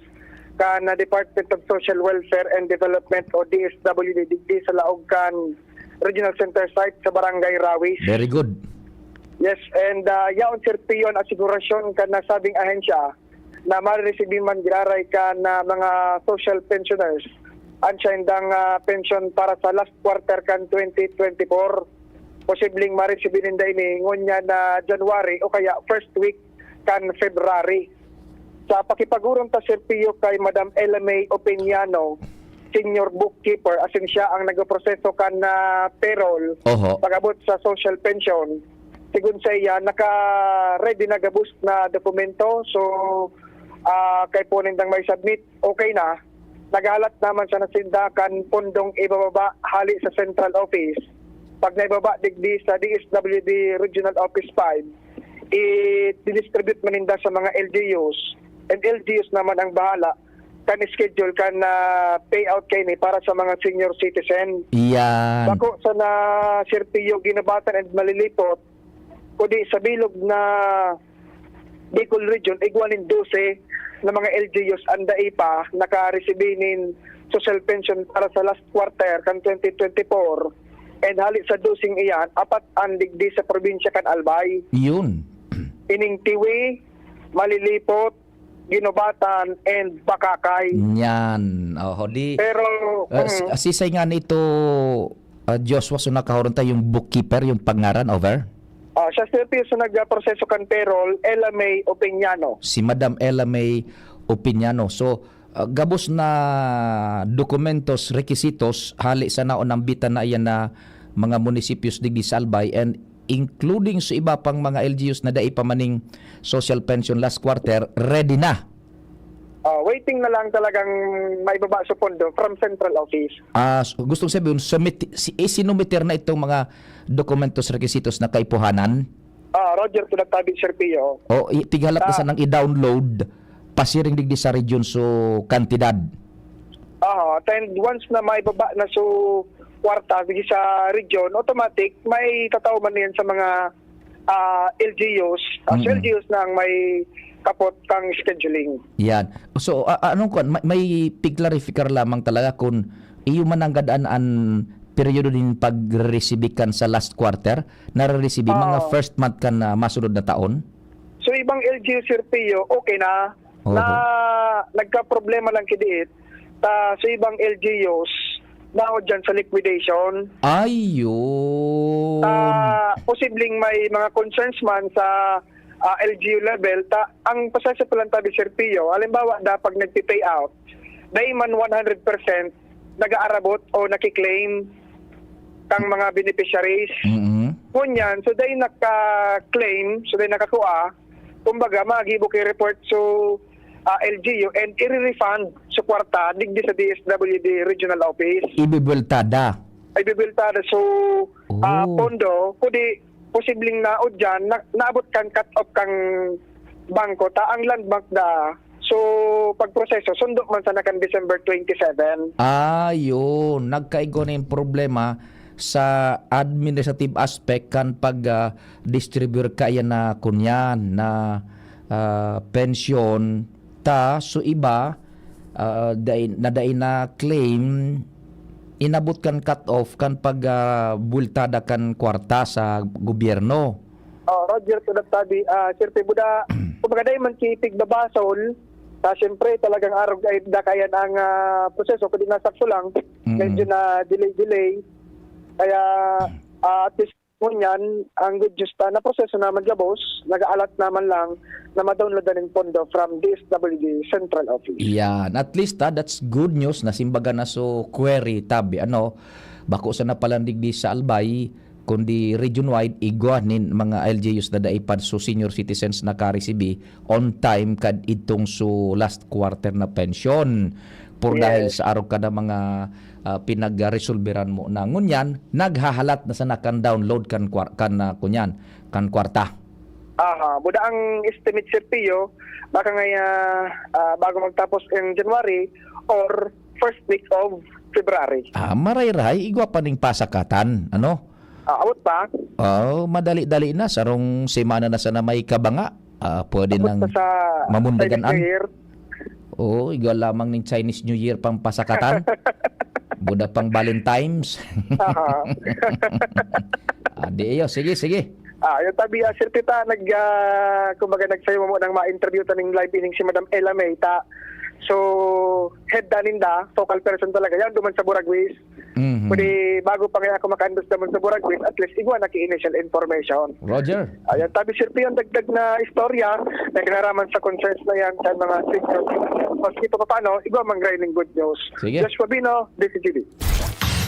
kan, ah, Department of Social Welfare and Development o D S W D digdi sa laog kan regional center site sa Barangay Rawis. Very good. Yes, and, ah, yaon, Sir Pio, an asigurasyon kan nasabing ahensya na mareresibi man giraray kan, ah, mga social pensioners an saindang, ah, pensyon para sa last quarter kan twenty twenty-four. Posibleng maresibi ninda ini ngunyan na January o kaya first week kan February. Sa pakipagurong ta, Sir Pio, kay Madam Ella May Opiniano, senior bookkeeper, asin siya ang nagproseso kan, ah, payroll Oho. pag-abot sa social pension. Sigon sa iya, naka-ready na gabos na dokumento. So, ah, kay po nindang may submit, okay na. Naghalat naman sa nasinda kan pondong ibababa hali sa central office. Pag naibaba digdi sa D S W D Regional Office five, i-distribute man ninda sa mga L G Us. And L G Us naman ang bahala kan schedule kan, ah, payout kaini para sa mga senior citizen. Iyan. Bako sana, Sir Pio, Ginubatan and Malilipot, kundi sa bilog na Bicol Region, igwa nin dose na mga L G Us an dai pa nakaresibi nin social pension para sa last quarter kan twenty twenty-four. And hali sa doseng iyan, apat an digdi sa probinsya kan Albay. Yun. Ining Tiwi, Malilipot, Ginubatan, and Bakakay. Yan. Oho, di, Pero, ah, si-, mm. sisay nga nito, ah, Joshua, so nakahuron tayo yung bookkeeper, yung pangaran, over? Ah, siya, Sir Pio, sa nagproseso kan payroll, Ella May Opiniano. Si Madam Ella May Opiniano. So, ah, gabos na dokumentos, rekisitos, hali sa naon nambitan na iyan na mga munisipyos digdi sa Albay, and including sa iba pang mga L G Us na dai pa maning social pension last quarter, ready na. Ah, waiting na lang talagang maibaba sa pondo from central office. Ah, s-, gustong sabihin, submit-, si-, isinumiter na itong mga dokumentos, rekisitos na kaipuhanan? Ah, Roger, pinagtabi, Sir Pio. O, i-, tighalap na Ah. sanang i-download, pasiring digdi sa region so kantidad. Aha, and once na maibaba na so kwarta digdi sa region, automatic, may tataw man yan sa mga, ah, L G Us. Ah, so Mm. L G Us na ang may kapot kang scheduling. Yan. So, a-, anong kwan, may, may pigklarifikar lamang talaga kung iyo man ang gadaan an peryodo nin pagre-receive kan sa last quarter, nare-receive mga Oo. first month kan, ah, masunod na taon? So, ibang L G U, Sir Pio, okay na. Oho. Na nagkaproblema lang kidiit, ta sa ibang L G Us, naod dyan sa liquidation. Ayun. Ta posibleng may mga concerns man sa, ah, L G U level, ta ang proseso pa lang tabi, Sir Pio, halimbawa, da pag nagpi-pay out, dai man one hundred percent nag-aarabot o nakiklaim kang mga beneficiaries. Mm-mm. Ngunyan, so dai naka-claim, so dai nakakua, kumbaga, magibo kay report so, ah, L G U and i-refund sa kwarta digdi sa D S W D Regional Office. Ibibultada. Ay, bibultada. So, ah, Oh. pondo, kung di, posibleng naod dyan, na, naabot kan cut-off kang bangko, ta ang Land Bank da. So, pagproseso, sundo man sana kan December twenty-seven. Ah, yun. Nagkaigwa na yung problema sa administrative aspect kan pag, ah, distribute kaya na kunyan na, ah, pensyon. Ta, so iba, ah, dai, na dai na claim, inabot kan cut-off kan pag, ah, bultada kan kwarta sa gobyerno. Oh, Roger, Kudat Tabi, ah, Sir Pibuda, kumbaga dahil man si Tig Babasol, ah, siyempre talagang arog ay dakayan ang, ah, proseso, kundi nasakto lang, Mm. medyo na delay-delay. Kaya, ah, at least, ngunyan, ang good news ta, naproseso naman gabos, nag-aalat naman lang na ma-download na ning pondo from D S W D Central Office. Yan. At least, ah, that's good news na simbaga na so query tabi. Ano, bako sana palan digdi sa Albay, kundi region-wide, igwa nin mga L G Us na dai pa so senior citizens nakaresibi on time kad itong so last quarter na pensyon. Por Yes. dahil sa arog ka na mga, ah, pinagresolberan mo na ngunyan, naghahalat na sana kan download kan kwar-, kan, ah, kunyan, kan kwarta. Aha, buda ang estimate, Sir Pio, baka nga, ah, ah, bago magtapos ang January or first week of February. Ah, marayray, igwa pa ning pasakatan, ano? Ah, abot pa? Oh, madali-dali na, sarong semana na sana may kabanga. Ah, pwede Abot nang pa sa mamundagan Chinese New an Year. Oo, igwa lamang ning Chinese New Year pang pasakatan. Buda pang Valentine's. Aha. Ah, di iyo. Sige, sige. Ah, yung tabi, ah, Sir Tita, nag, ah, kumbaga, nagsayo mo ng ma-interview ta ning live ining si Madam Ella May ta. So, head da ninda, focal person talaga. Yan, duman sa Buragwis. Mhm. Pwede, bago pa nga ako makaandos naman sa Buragwis, at least, igwa na ki initial information. Roger. Ayan, tabi, Sir Pion, dagdag na istorya na kinaraman sa concerns na yan sa mga senior. Maski pa paano, igwa mang grinding good news. Sige. Joshua Bino, D C G B.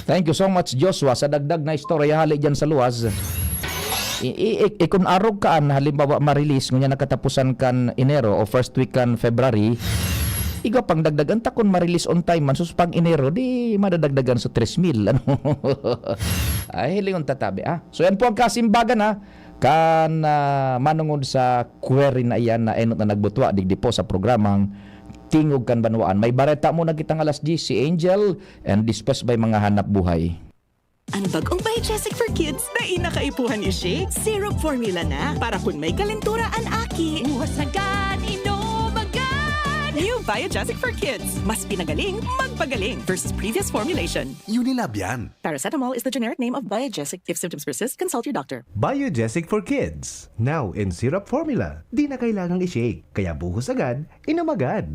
Thank you so much, Joshua. Sa dagdag na istorya, hali dyan sa luwas. I, i, i, i- kun arog kaan, halimbawa, ma-release, ngunyan nakatapusan kan Enero o first week kan February, igwa pang dagdagan ta kun ma-release on time man, sus pang Enero, di madadagdagan sa tres mil. Ano? Ay, hilingon tatabi, ah. So, yan po ang kasimbagan, ha. Kan, ah, manungod sa query na iyan na enot na nagbutwa, digdi po sa programang Tingog kan Banwaan. May bareta muna kitang alas diyes, si Angel, and discuss by mga hanap buhay. Ang bagong Biogesic for Kids na inakaipuhan ni Shake, syrup formula na para kun may kalentura an aki. Buhos agad, inom agad! New Biogesic for Kids. Mas pinagaling, magpagaling versus previous formulation. Unilab yan. Paracetamol is the generic name of Biogesic. If symptoms persist, consult your doctor. Biogesic for Kids. Now in syrup formula. Di na kailangang i-shake. Kaya buhos agad, inom agad.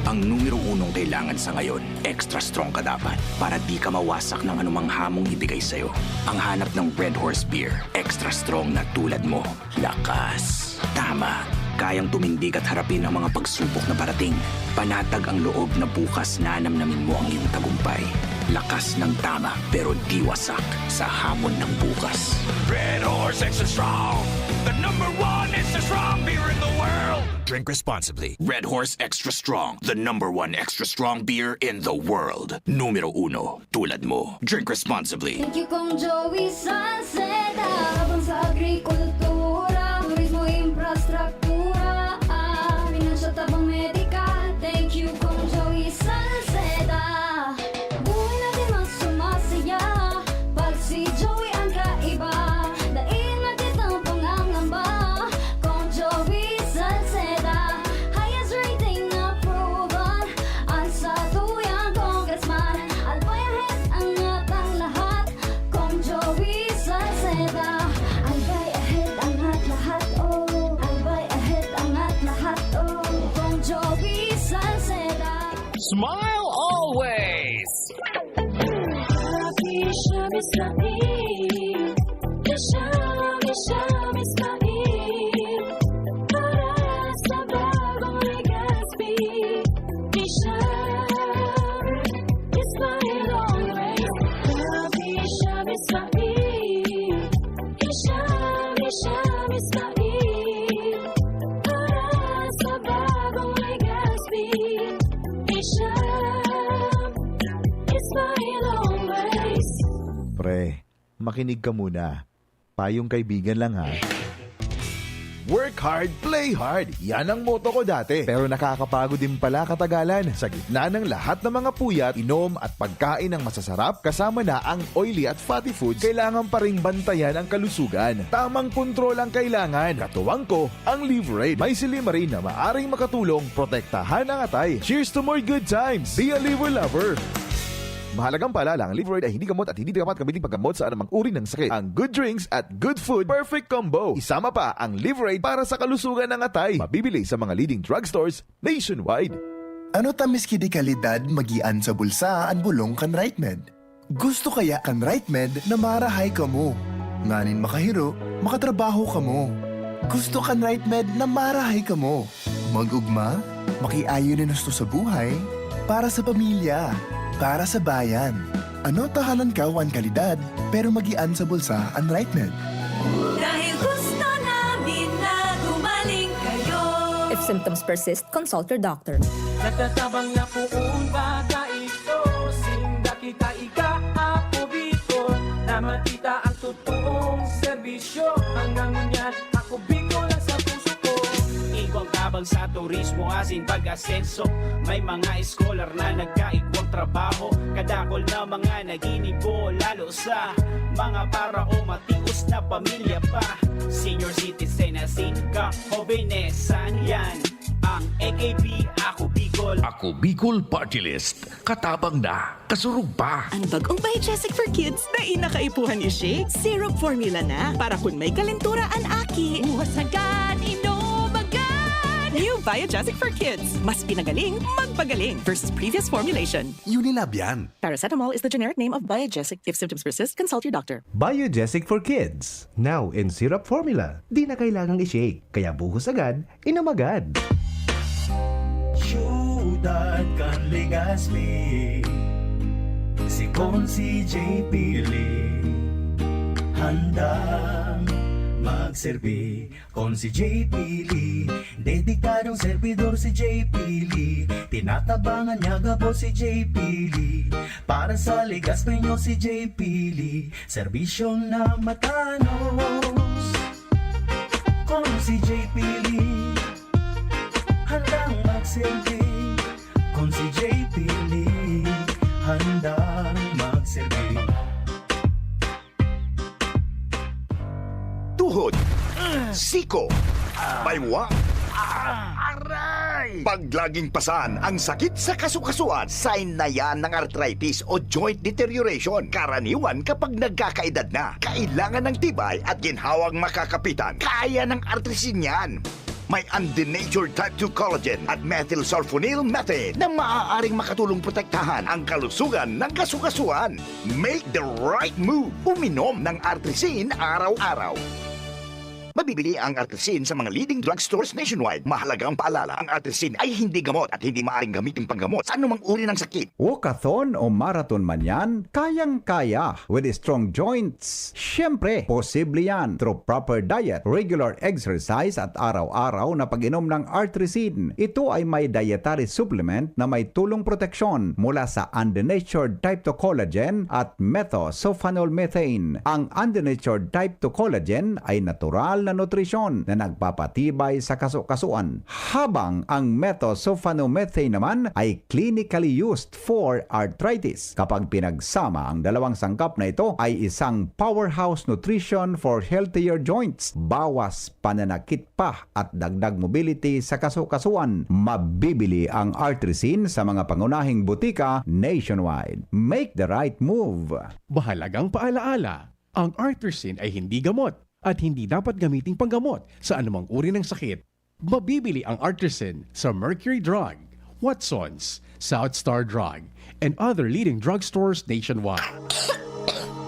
Ang numero unong kailangan sa ngayon, extra strong ka dapat para di ka mawasak ng anumang hamong ibigay sa'yo. Ang hanap ng Red Horse Beer, extra strong na tulad mo. Lakas. Tama. Kayang tumindig at harapin ang mga pagsubok na parating. Panatag ang loob na bukas nanamnamin mo ang iyong tagumpay. Lakas ng tama pero di wasak sa hamon ng bukas. Red Horse Extra Strong, the number one extra strong beer in the world. Drink responsibly. Red Horse Extra Strong, the number one extra strong beer in the world. Numero uno, tulad mo. Drink responsibly. Thank you, Kong Joey Salceda. Tabang sa agrikultura, turismo, infrastruktura, ah, pinansyal, tabang medikal. Thank you, Kong Joey Salceda. Buhay natin mas sumasaya pag si Joey ang kaiba. Dai na kitang pangangamba, Kong Joey Salceda. Highest rating approval, ang satuyang congressman. Albay Ahead, angat ang lahat, Kong Joey Salceda. Albay Ahead, angat lahat, oh. Albay Ahead, angat lahat, oh. Kong Joey Salceda. Smile always! Pre, makinig ka muna. Payong kaibigan lang ha. Work hard, play hard. Yan ang motto ko dati. Pero nakakapagod din pala katagalan. Sa gitna ng lahat ng mga puyat, inom at pagkain ng masasarap, kasama na ang oily at fatty foods, kailangan pa ring bantayan ang kalusugan. Tamang kontrol ang kailangan. Katuwang ko, ang Liverade. May silymarin na maaring makatulong protektahan ang atay. Cheers to more good times! Be a Liver Lover! Mahalagang paalala, ang Liverade ay hindi gamot at hindi dapat gamitin paggamot sa anumang uri ng sakit. Ang good drinks at good food, perfect combo. Isama pa ang Liverade para sa kalusugan ng atay. Mabibili sa mga leading drugstores nationwide. Ano ta miski di kalidad magian sa bulsa an bolong kan Reichmed? Gusto kaya kan RightMed na marahay kamo? Nganing makahiro, makatrabaho kamo. Gusto kan RightMed na marahay kamo? Mag-ugma, makiayon nin husto sa buhay, para sa pamilya, para sa bayan. Ano ta halangkaw an kalidad, pero magian sa bulsa an RightMed? Dahil gusto namin na gumaling kayo. If symptoms persist, consult your doctor. Nagtatabang na poon baka ito. Sinda kita ika, Ako Bicol, na makita ang totoong serbisyo. Hanggang ngunyan, Ako Bicol ang sa puso ko. Igwang tabang sa turismo asin pag-asenso. May mga eskolar na nagkaigwang trabaho. Kadakol na mga naginibo, lalo sa mga para o matios na pamilya pa. Senior citizen asin ka, hobenesan yan. Ang A K P, Ako Bicol. Ako Bicol Party List. Katabang na, kasurog pa. Ang bagong Biogesic for Kids, dai na kaipuhan i-shake. Syrup formula na, para kun may kalentura an aki. Buhos agad, inom agad! New Biogesic for Kids. Mas pinagaling, magpagaling versus previous formulation. Unilab yan. Paracetamol is the generic name of Biogesic. If symptoms persist, consult your doctor. Biogesic for Kids. Now in syrup formula. Di na kailangang i-shake. Kaya buhos agad, inom agad. Siyudad kan Legazpi, si Consi J P Lee, handang magserbi. Consi J P Lee, dedikadong servidor si J P Lee. Tinatabangan niya gabos si J P Lee. Para sa Legazpi nyo si J P Lee, serbisyo na matanos. Consi J P Lee, handang magsilbi. Consi J P Lee, handang magsilbi. Tuhod, siko, baywang, aray! Pag laging pasan ang sakit sa kasukasuan, sign na yan ng arthritis o joint deterioration. Karaniwan kapag nagkakaedad na, kailangan ng tibay at ginhawang makakapitan. Kaya ng Artrisin yan. May undenatured type two collagen at methylsulfonyl methane na maaaring makatulong protektahan ang kalusugan ng kasukasuan. Make the right move. Uminom ng Artrisin araw-araw. Mabibili ang Artrisin sa mga leading drugstores nationwide. Mahalagang paalala, ang Artrisin ay hindi gamot at hindi maaaring gamitin panggamot sa anumang uri ng sakit. Walkathon o marathon man yan, kayang-kaya with strong joints. Siyempre, posible yan through proper diet, regular exercise at araw-araw na pag-inom ng Artrisin. Ito ay may dietary supplement na may tulong proteksyon mula sa undenatured type two collagen at methylsulfonyl methane. Ang undenatured type two collagen ay natural na nutrisyon na nagpapatibay sa kasukasuan, habang ang methylsulfonyl methane naman ay clinically used for arthritis. Kapag pinagsama, ang dalawang sangkap na ito ay isang powerhouse nutrition for healthier joints, bawas pananakit pa at dagdag mobility sa kasukasuan. Mabibili ang Artrisin sa mga pangunahing butika nationwide. Make the right move! Mahalagang paalaala, ang Artrisin ay hindi gamot at hindi dapat gamiting panggamot sa anumang uri ng sakit. Mabibili ang Artrisin sa Mercury Drug, Watson's, South Star Drug, and other leading drugstores nationwide.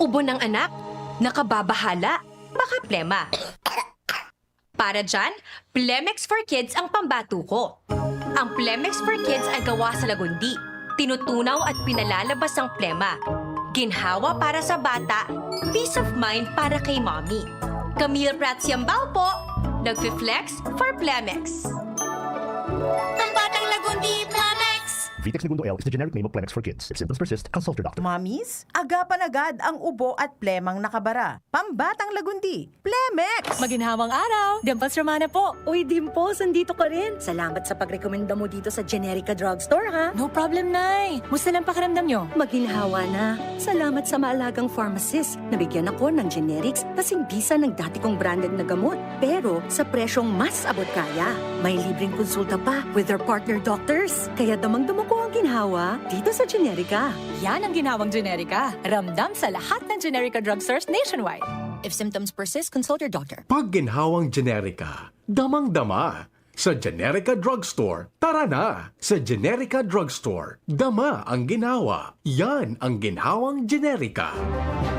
Ubo ng anak, nakababahala, baka plema. Para dyan, Plemex for Kids ang pambato ko. Ang Plemex for Kids ay gawa sa lagundi. Tinutunaw at pinalalabas ang plema. Ginhawa para sa bata, peace of mind para kay mommy. Camille Prats Yambao po, nagfi-flex for Plemex. Pambatang Lagundi, Plemex! Vitex Negundo L is the generic name of Plemex for kids. If symptoms persist, consult your doctor. Mommies, agapan agad ang ubo at plemang nakabara. Pambatang Lagundi, Plemex! Maginhawang araw! Dimples Romana po! Uy, Dimples, andito ka rin! Salamat sa pagrekomenda mo dito sa Generica Drugstore, ha? No problem, Nay! Musta lang pakiramdam nyo? Maginhawa na. Salamat sa maalagang pharmacist. Nabigyan ako ng generics kasing bisa ng dati kong branded na gamot. Pero sa presyong mas abot kaya. May libreng konsulta pa with their partner doctors. Kaya damang-dama ko ang ginhawa dito sa Generica. Yan ang ginhawang Generica. Ramdam sa lahat ng Generica drugstores nationwide. If symptoms persist, consult your doctor. Pag ginhawang Generica, damang-dama. Sa Generica Drugstore, tara na! Sa Generica Drugstore, dama ang ginhawa. Yan ang ginhawang Generica.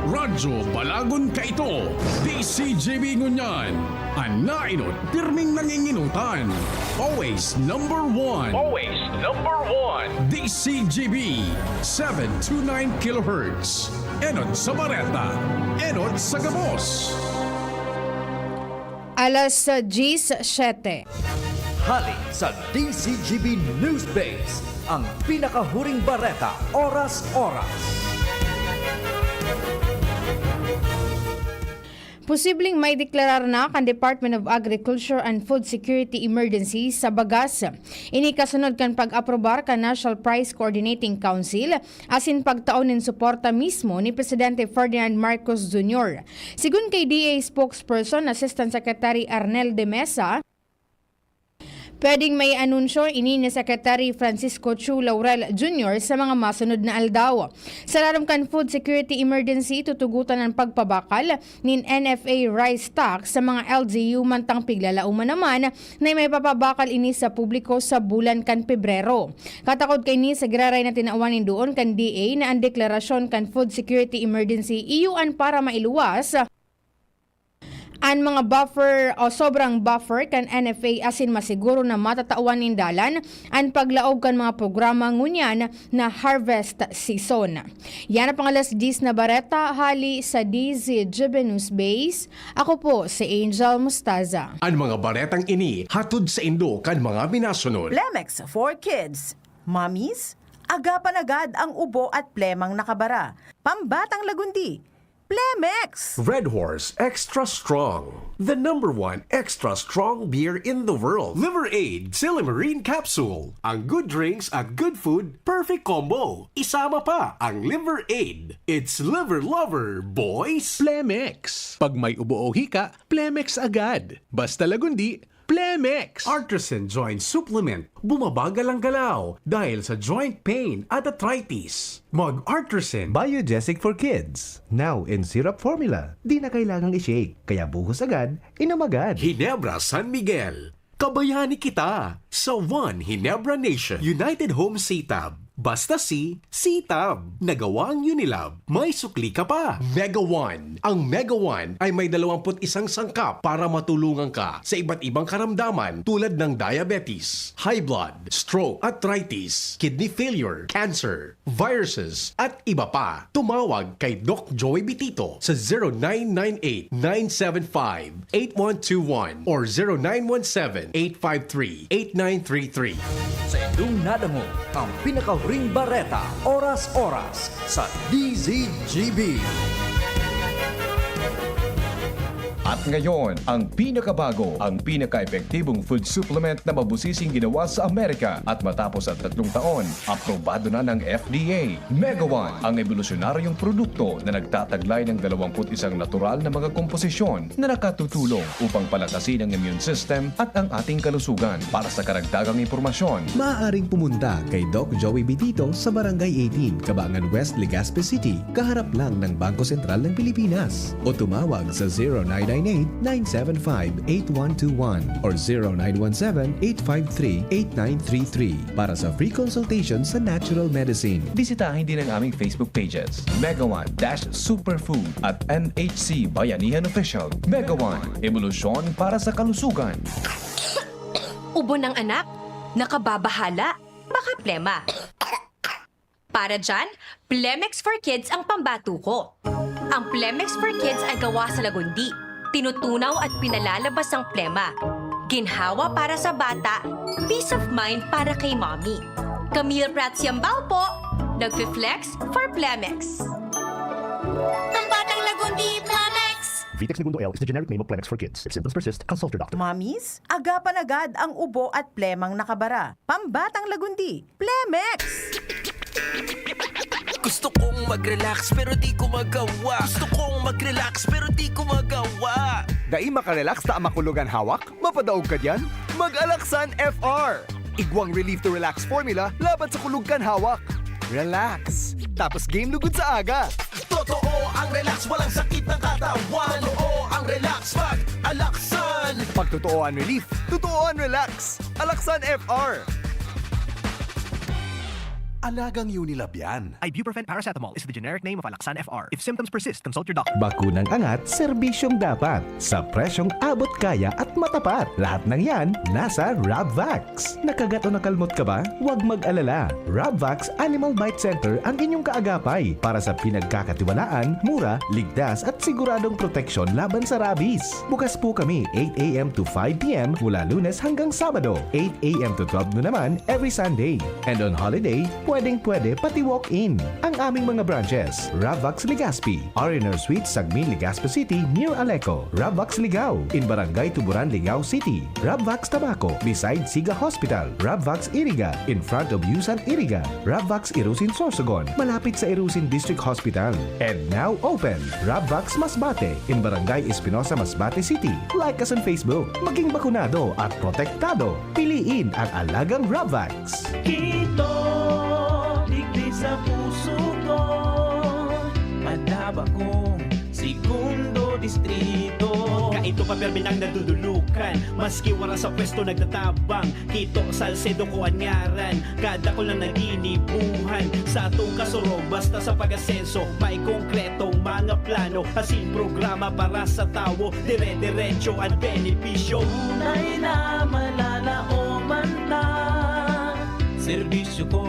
Radyo Balagon kaito, D C G B ngunyan. An nainot, pirming nanginginutan. Always number one. Always number one. D C G B, seven two nine kilohertz. Enot sa bareta, enot sa gabos. Alas diyes siyete. Hali sa D C G B Newsbase, ang pinakahuring bareta, oras-oras. Posibleng maideklarar na kan Department of Agriculture and Food Security emergency sa bagas. Ini kasunod kan pag-aprobar kan National Price Coordinating Council asin pagtao nin suporta mismo ni Presidente Ferdinand Marcos Junior. Sigon kay D A spokesperson Assistant Secretary Arnel de Mesa, pwedeng may anunsyo ini ni Secretary Francisco Chu Laurel Junior sa mga masunod na aldaw. Sa larom kan food security emergency, tutugotan an pagbabakal nin N F A rice stock sa mga L G U, mantang piglalaoman naman na may papabakal ini sa publiko sa bulan kan Pebrero. Katakod kaini sa giraray na tinawan nin duon kan D A na an deklarasyon kan food security emergency iyo an para mailuwas an mga buffer o sobrang buffer kan N F A asin masiguro na matatawan nin dalan an paglaog kan mga programa ngunyan na harvest season. Yan ang pang alas diyes na bareta hali sa D Z G B Newsbase. Ako po si Angel Mustaza. An mga baretang ini hatod saindo kan mga minasunod. Plemex for Kids. Mommies, agapan agad ang ubo at plemang nakabara. Pambatang lagundi, Plemex! Red Horse Extra Strong, the number one extra strong beer in the world. Liver Aid Silymarin Capsule. Ang good drinks at good food, perfect combo. Isama pa ang Liver Aid. It's Liver Lover, boys! Plemex. Pag may ubo o hika, Plemex agad. Basta lagundi, Plemex! Artisan Joint Supplement, bumabagal ang galaw dahil sa joint pain at arthritis. Mag-Artisan. Biogesic for Kids, now in syrup formula. Di na kailangang i-shake, kaya buhos agad, inom agad. Ginebra San Miguel, kabayani kita sa One Ginebra Nation. United Home C-Tab. Basta si C-Tab, nagawang Unilab, may sukli ka pa. Mega One. Ang Mega One ay may dalawampu't isang sangkap para matulungan ka sa iba't ibang karamdaman tulad ng diabetes, high blood, stroke, arthritis, kidney failure, cancer, viruses, at iba pa. Tumawag kay Doc Joey Bitito sa zero nine nine eight, nine seven five, eight one two one or zero nine one seven, eight five three, eight nine three three. Sa indong nadangog ang pinakahuring bareta, oras-oras sa D Z G B. At ngayon, ang pinakabago, ang pinaka-epektibong food supplement na mabusising ginawa sa Amerika. At matapos ang tatlong taon, aprobado na ng F D A. Mega One, ang ebolusyonaryong produkto na nagtataglay ng dalawampu't isang natural na mga komposisyon na nakatutulong upang palakasin ang immune system at ang ating kalusugan. Para sa karagdagang impormasyon, maaaring pumunta kay Doc Joey Bitito sa Barangay eighteen, Kabangan West, Legazpi City, kaharap lang ng Bangko Sentral ng Pilipinas. O tumawag sa zero nine nine eight, nine seven five, eight one two one or zero nine one seven, eight five three, eight nine three three para sa free consultation sa natural medicine. Bisitahin din ang aming Facebook pages, Mega One dash Superfood at N H C Bayanihan Official. Mega One, ebolusyon para sa kalusugan. Ubo ng anak? Nakababahala? Baka plema. Para dyan, Plemex for Kids ang pambato ko. Ang Plemex for Kids ay gawa sa lagundi. Tinutunaw at pinalalabas ang plema. Ginhawa para sa bata, peace of mind para kay mommy. Camille Prats Yambao po, nagfi-flex for Plemex. Pambatang lagundi, Plemex! Vitex Negundo L is the generic name of Plemex for Kids. If symptoms persist, consult your doctor. Mommies, agapan agad ang ubo at plemang nakabara. Pambatang lagundi, Plemex! Gusto kong mag-relax pero di ko magawa. Gusto kong mag-relax pero di ko magawa. Dai makarelax ta makulog an hawak? Mapadaog ka diyan? Mag-Alaxan F R! Igwang Relief to Relax formula laban sa kulog kan hawak. Relax. Tapos game lugod sa aga. Totoo ang relax, walang sakit ng katawan. Totoo ang relax pag Alaxan. Pag Totoo ang relief, totoo ang relax. Alaxan F R. Alagang Unilab yan. Ibuprofen paracetamol is the generic name of Alaxan F R. If symptoms persist, consult your doctor. Bakunang angat, serbisyong dapat. Sa presyong abot kaya at matapat. Lahat ng yan, nasa Rabvax. Nakagat o nakalmot ka ba? Huwag mag-alala. Rabvax Animal Bite Center ang inyong kaagapay para sa pinagkakatiwalaan, mura, ligtas at siguradong proteksyon laban sa rabies. Bukas po kami eight a.m. to five p.m. mula Lunes hanggang Sabado, eight a.m. to twelve noon naman every Sunday. And on holiday, pwedeng-pwede pati walk-in. Ang aming mga branches, Ravax Legazpi, R and R Suite, Sagmin, Legazpi City, near Aleco, Ravax Ligao, in Barangay Tuburan, Ligao City, Ravax Tabaco, beside Siga Hospital, Ravax Iriga, in front of Yusan Iriga, Ravax Irusin Sorsogon, malapit sa Irusin District Hospital. And now open, Ravax Masbate, in Barangay Espinosa, Masbate City. Like us on Facebook. Maging bakunado at protektado. Piliin ang alagang Ravax. Kito, digdi sa puso ko, madaba kong segundo distrito. Kaito pa permi nang nadudulukan, maski wala sa pwesto nagtatabang. Kito, Salcedo ko an ngaran, kadakul na naginibuhan. Sa atong kasurog, basta sa pag-asenso, may konkretong mga plano. Asin programa para sa tawo, dire-diretso an benepisyo. Tunay na malalaoman ta, serbisyo ko,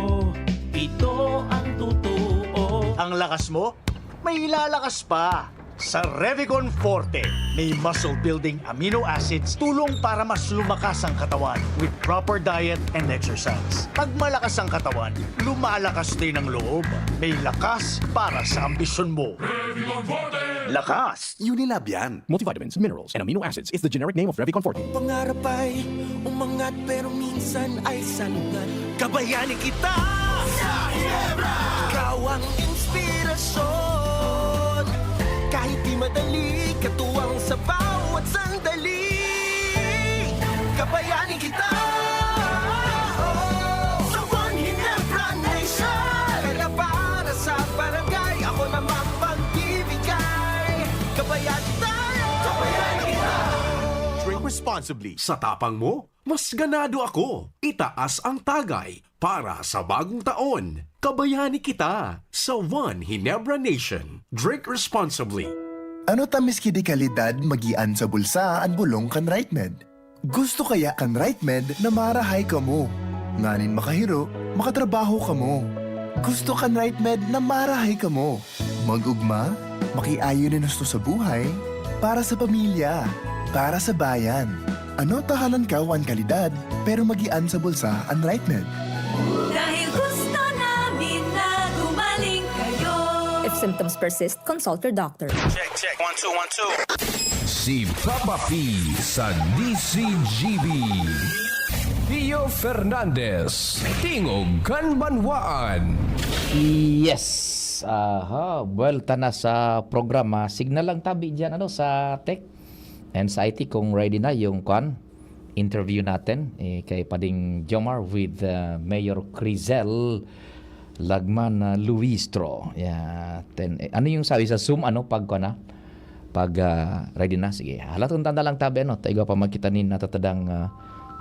ito ang totoo. Ang lakas mo, may ilalakas pa. Sa Revicon Forte, may muscle building amino acids, tulong para mas lumakas ang katawan with proper diet and exercise. Pag malakas ang katawan, lumalakas din ang loob. May lakas para sa ambisyon mo. Lakas! Unilab yan. Multivitamins, minerals, and amino acids is the generic name of Revicon forte. Pangarap ay umangat pero minsan ay salungat. Kabayani kita sa Ginebra! Ikaw ang inspirasyon. Kahit di madali, katuwang sa bawat sandali. Kabayani kita! Sa One Ginebra Nation! Kaya para sa barangay, ako namang magbibigay. Kabayani tayo! Kabayani kita! Drink responsibly. Sa tapang mo, mas ganado ako. Itaas ang tagay para sa bagong taon. Kabayani kita sa One Ginebra Nation. Drink responsibly. Ano ta miski di kalidad magian sa bulsa an bolong kan RightMed? Gusto kaya kan RightMed na marahay kamo? Nganing makahiro, makatrabaho kamo. Gusto kan RightMed na marahay kamo? Mag-ugma, makiayon nin husto sa buhay, para sa pamilya, para sa bayan. Ano ta halangkaw an kalidad, pero magian sa bulsa an RightMed? Dahil gusto namin na gumaling kayo. If symptoms persist, consult your doctor. Check, check. One, two, one, two. Si Papa P sa D C G B. Pio Fernandez, Tingog kan Banwaan. Yes. Aha, buwelta na sa programa. Signal lang tabi diyan, ano, sa tech and sa I T kung ready na yung, kwan, interview natin, eh, kay Pading Jomar with, uh, Mayor Crizel Lagman, uh, Luistro. Yeah, ten, eh, ano yung sabi sa Zoom, ano, pag, kwan na? Pag, ah, ready na, sige. Halaton ta na lang tabi, ano, ta igwa pa magkita nin natatadang, ah,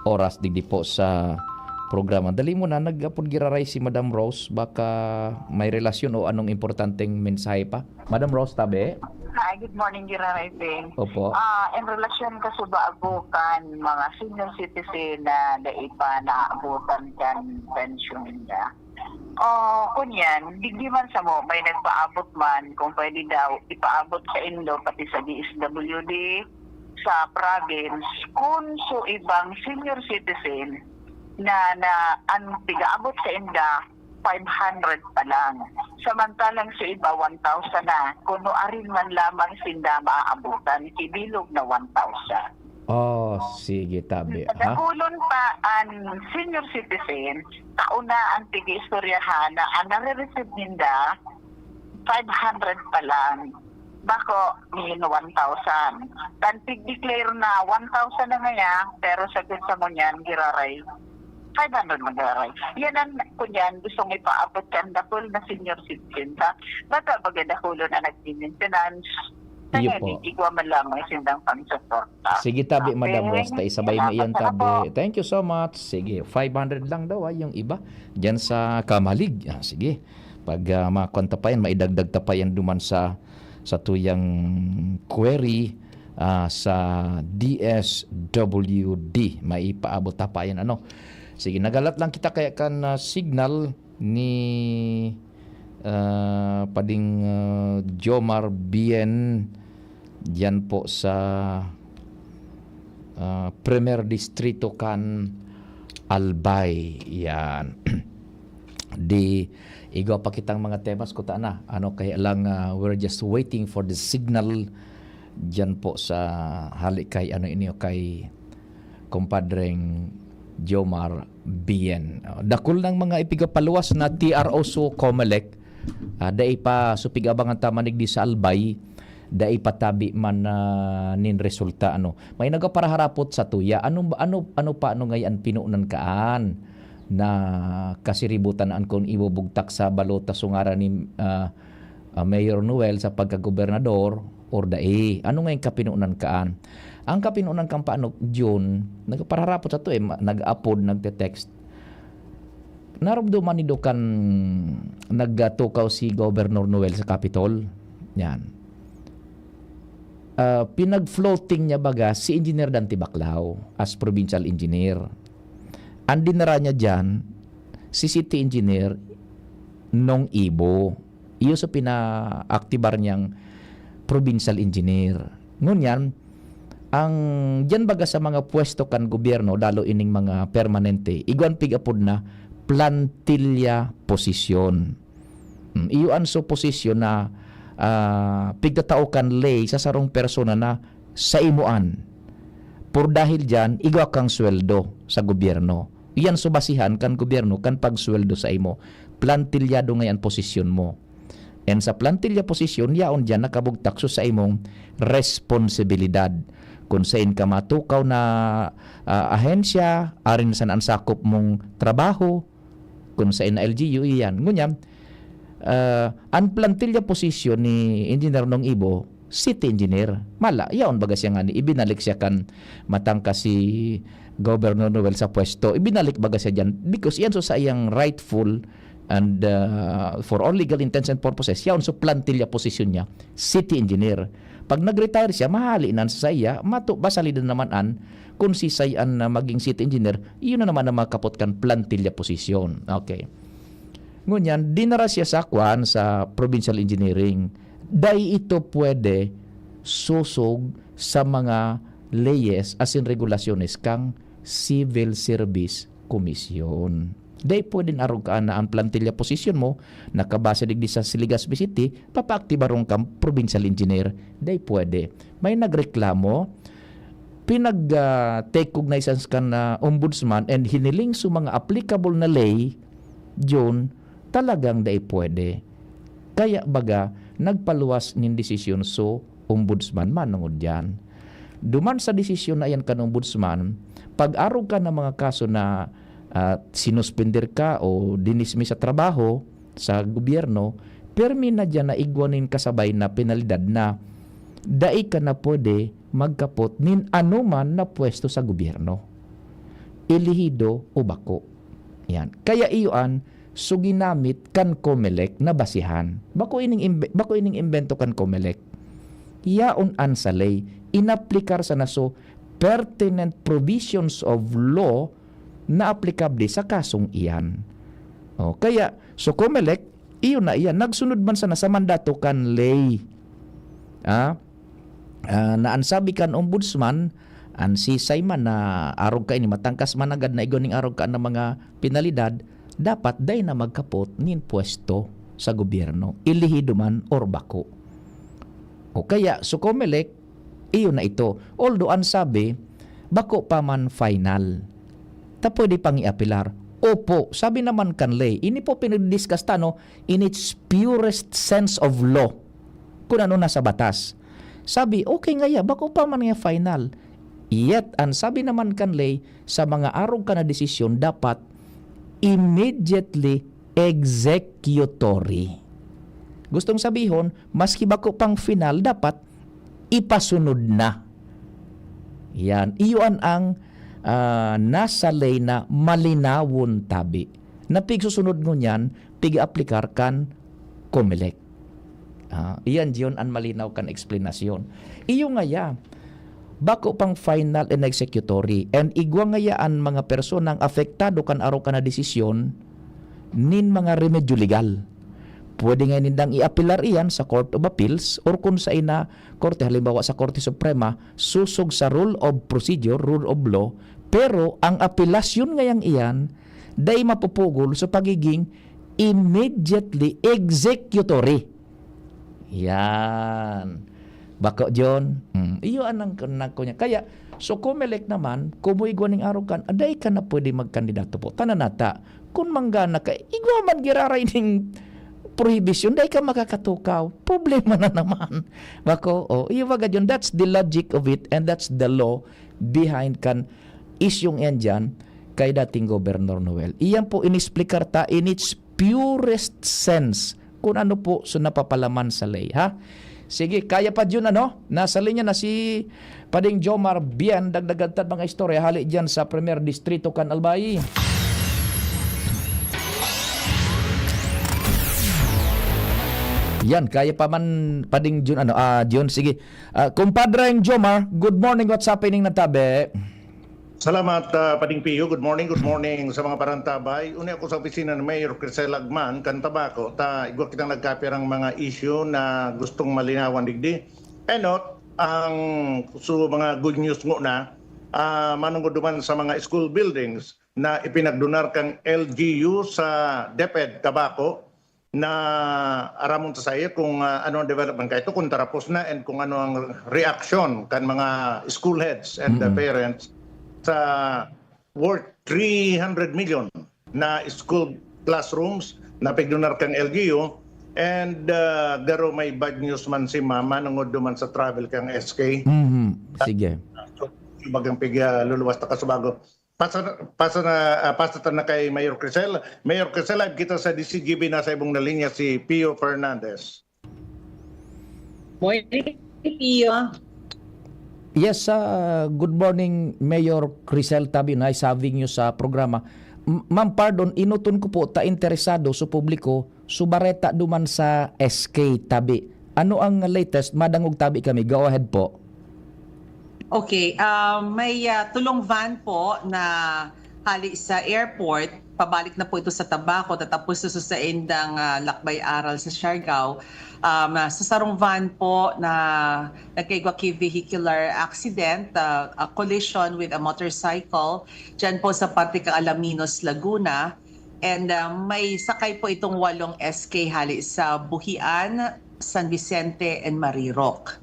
oras digdi po sa programa. Dali mo na, nag-apod giraray si Madam Rose. Baka may relasyon o anong importanteng mensahe pa. Madam Rose, tabi? Hi, good morning, Giraray Ping. Opo. Ah, in relasyon ka sa baabukan, mga senior citizen na dai pa naabutan kan pensyon niya. Oh, kunyan, digdi man samo, may nagpaabot man, kung pwede daw, ipaabot sa indo, pati sa D S W D, sa province, kung so ibang senior citizen na, na ang pigaabot sa inda, five hundred pa lang. Samantalang sa iba, one thousand na. Kuno arin man lamang sinda maaabutan, kibilog na one thousand. Oh, sige, tabi, ha? Dakulon pa ang senior citizen, kauna ang pag-iistoryahan na ang nare-receive ninda, five hundred pa lang. Bako, nin one thousand. Tan pig-declare na one thousand na ngaya, pero sa kinsa mo niyan, giraray, five hundred na giraray. Yan ang, kunyan, gustong ipaabot kan dakul na senior citizen. Sa bata, baga dakulon na nagmi-maintenance, Iyo po. Igwa man lamang sindang pangsuporta. Sige, tabi, Madam Rose, ta isabay mo iyan, tabi. Salamat, salamat po. Thank you so much. Sige, five hundred lang daw, ay, yung iba. Diyan sa Kamalig. Ah, sige. Pag, ah, makuan ta pa yan, maidagdag ta pa yan duman sa, sa tuyang query, ah, sa D S W D. Maipaabot ta pa yan, ano. Sige, nagalat lang kita kaya kan, ah, signal ni, ah, Pading, ah, Jomar Bien diyan po sa, ah, Primer Distrito kan Albay. Yan. Di, igwa pa kitang mga temas, kuta na. Ano, kaya lang, ah, we're just waiting for the signal diyan po sa hali kay, ano, inyo, kay Kumpadreng Jomar Bien. Ah, dakul nang mga ipigapaluwas na T R O so Comelec, ah, dai pa supig abangan ta manig di sa Albay, dai pa tabi man, ah, nin resulta, ano. May nagaparaharapot sa tuya. Ano, ano, ano pa, ano ngay an pinunan kaan na kasiributan an kun ibubugtak sa balota sungaran ni, ah, ah, Mayor Noel sa pagkagobernador or dai? Ano ngay an kapinunan kaan? Ang kapinunan kan paano, Jun, nagparaharapot sa to, eh, ma-, nag-apod, nagte-text. Narumduman nido kan nagtukaw si Governor Noel sa Capitol? Yan. Ah, pinag-floating niya baga si Engineer Dante Baclao as provincial engineer. Ang dinara niya diyan, si City Engineer Nong Ibo. Iyo sa pinaaktibar niyang provincial engineer. Ngunyan, ang diyan baga sa mga pwesto kan gobyerno, lalo ining mga permanente, igwan pig-apod na plantilla posisyon. Hmm, iyo an suposisyon na, ah, pigtatao kan ley sa sarong persona na sa imoan. Por dahil diyan, igwa kang sweldo sa gobyerno. Iyan so basihan kan gobyerno kan pagsweldo sa imo. Plantilyado ngayan posisyon mo. And sa plantilla posisyon, yaon diyan nakabugtak so sa imong responsibilidad. Kung sain ka matukaw na, ah, ahensya, arin san an sakop mong trabaho, kung sain na L G U, iyan. Ngunyan, ah, an plantilla posisyon ni Engineer Nong Ibo, city engineer. Mala, yaon baga siya ngani, ibinalik siya kan matangkas si Governor Noel sa pwesto. Ibinalik baga siya diyan because iyan so saiyang rightful and, ah, for all legal intents and purposes, yaon so plantilla posisyon niya, city engineer. Pag nag-retire siya, mahali nan sa saiya, mato, basalidan naman an kung sisay an, ah, maging city engineer, iyon na naman ang makapot kan plantilla posisyon. Okay. Ngunyan, dinara siya sa kwan, sa provincial engineering. Dai ito pwede sosog sa mga leyes asin regulasyones kan Civil Service Commission. Dai pwedeng arog kaan na ang plantilla posisyon mo nakabase digdi sa Legazpi City, papaaktibaron kang provincial engineer. Dai pwede. May nagreklamo, pinag, ah, take cognizance kan, ah, ombudsman and hiniling so mga applicable na ley, Jun, talagang dai pwede. Kaya baga, nagpaluwas nin desisyon so ombudsman manongod diyan. Duman sa desisyon na iyan kan ombudsman, pag-arog ka ng mga kaso na, ah, sinuspender ka o dinismiss sa trabaho sa gobyerno, permi na diyan na igwa nin kasabay na penalidad na dai ka na pwede magkapot nin anoman na pwesto sa gobyerno. Elehido o bako. Yan. Kaya iyo an so ginamit kan Comelec na basihan. Bako ining imbe-, bako ining imbento kan Comelec. Yaon an sa ley, inaplikar sana so pertinent provisions of law na aplikable sa kasong iyan. O, kaya, so Comelec, iyo na iyan, nagsunod man sana sa mandato kan ley. Ah, ah, na an sabi kan ombudsman, an sisay man na arog kaini, matangkas man nanggad na igwa ning arog kaan na mga penalidad, dapat dai na magkapot nin pwesto sa gobyerno, elehido man or bako. O kaya, so Comelec, iyo na ito. Although, an sabi, bako pa man final. Ta pwede pang iapelar. Opo, sabi naman kan ley, ini po pinagdiscuss ta, no, in its purest sense of law. Kung ano nasa batas. Sabi, okay ngaya, bako pa man nga final. Yet, an sabi naman kan ley, sa mga arog ka na desisyon, dapat immediately executory. Gustong sabihon, maski bako pang final, dapat ipasunod na. Yan. Iyo an ang, ah, nasa ley na malinawon tabi. Na pigsusunod ngunyan, pig-aaplikar kan Comelec. Ah, iyan diyon an malinaw kan eksplanasyon. Iyo ngaya, bako pang final and executory, and igwa ngaya an mga personang apektado kan arog kan na desisyon nin mga remedyo legal. Pwede nga nindang iapelar iyan sa Court of Appeals or kun sa ina korte, halimbawa sa Korte Suprema, susog sa rule of procedure, rule of law, pero ang apelasyon ngayang iyan dai mapupugol sa pagiging immediately executory. Yan. Bako, John. Hmm. Iyo anang kanako niya. Kaya, so Comelec naman, kumoy igwa ning arog kan, aday ka na pwede magkandidato po. Tanan nata. Kun manggana ka, igwa man giraray ning prohibition, dai ka makakatukaw. Problema na naman. Bako, oh, iyo baga, John. That's the logic of it and that's the law behind kan isyong yan dyan kay dating Gobernador Noel. Iyan po inexplikar ta in its purest sense kung ano po so napapalaman sa ley, ha? Sige, kaya pa, Jun, ano? Nasa linya na si Pading Jomar Bien. Dagdagan ta mga istorya hali dyan sa Premier Distrito kan Albay. Yan, kaya pa man, Pading Jun, ano, ah, Jun, sige. Ah, Kumpadre Jomar, good morning, what's happening na tabi? Salamat, ah, Pading Pio. Good morning, good morning sa mga parantabay. Uni ako sa opisina ni Mayor Crisel Agman, kan Tabaco, ta igwa kitang nagkapirang mga issue na gustong malinawan digdi. Enot, ang so mga good news ngona, ah, manungod duman sa mga school buildings na ipinagdonar kan L G U sa DepEd Tabaco, na aramon ta saiya kung, ah, ano ang development kaito, kung tarapos na, and kung ano ang reaksyon kan mga school heads and the Mm. parents sa worth three hundred million na school classrooms na pigdonar kan L G U, and, ah, garo may bad news man si Mama nangod duman sa travel kang S K. Mhm. Sige. So, bagang pig, ah, luluwas ta kasubago. Pasa, pasa na, ah, pasa ta na kay Mayor Crisel. Mayor Crisel, live kita sa D C G B, nasa ibong na linya si Pio Fernandez. Morning, Pio. Yes, ah, good morning, Mayor Crisel Tabi. Nice having you sa programa. M-, Ma'am, pardon, enoton ko po ta interesado sa publiko, so bareta duman sa S K Tabi. Ano ang latest? Madangog tabi kami. Go ahead po. Okay, ah, may, ah, tulong van po na hali sa airport, pabalik na po ito sa Tabaco, tatapos na sa saindang, ah, lakbay aral sa Siargao. Um, ah, sa sarong van po na nagkaigwa ki vehicular accident, ah, a collision with a motorcycle, dyan po sa parte kang Alaminos, Laguna. And, ah, may sakay po itong walong S K hali sa Buhian, San Vicente, and Marirok.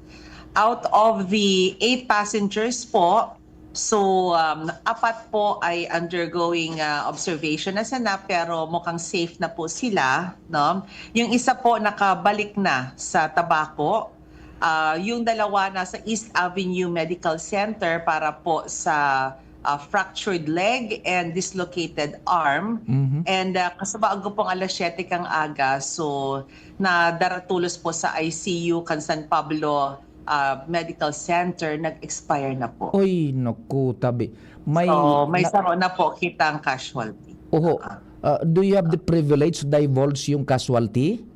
Out of the eight passengers po, so, um, apat po ay undergoing, ah, observation na sana, pero mukhang safe na po sila, no? Yung isa po nakabalik na sa Tabaco. Ah, yung dalawa nasa East Avenue Medical Center para po sa, ah, fractured leg and dislocated arm. Mhm. And, ah, kasubago pong alas siyete kang aga, so nadaratulos po sa I C U kan San Pablo, ah, Medical Center, nag-expire na po. Oy, naku, tabi. May So, may na- saro na po kitang casualty. Oho. Ah. Ah, do you have the privilege to divulge yung casualty?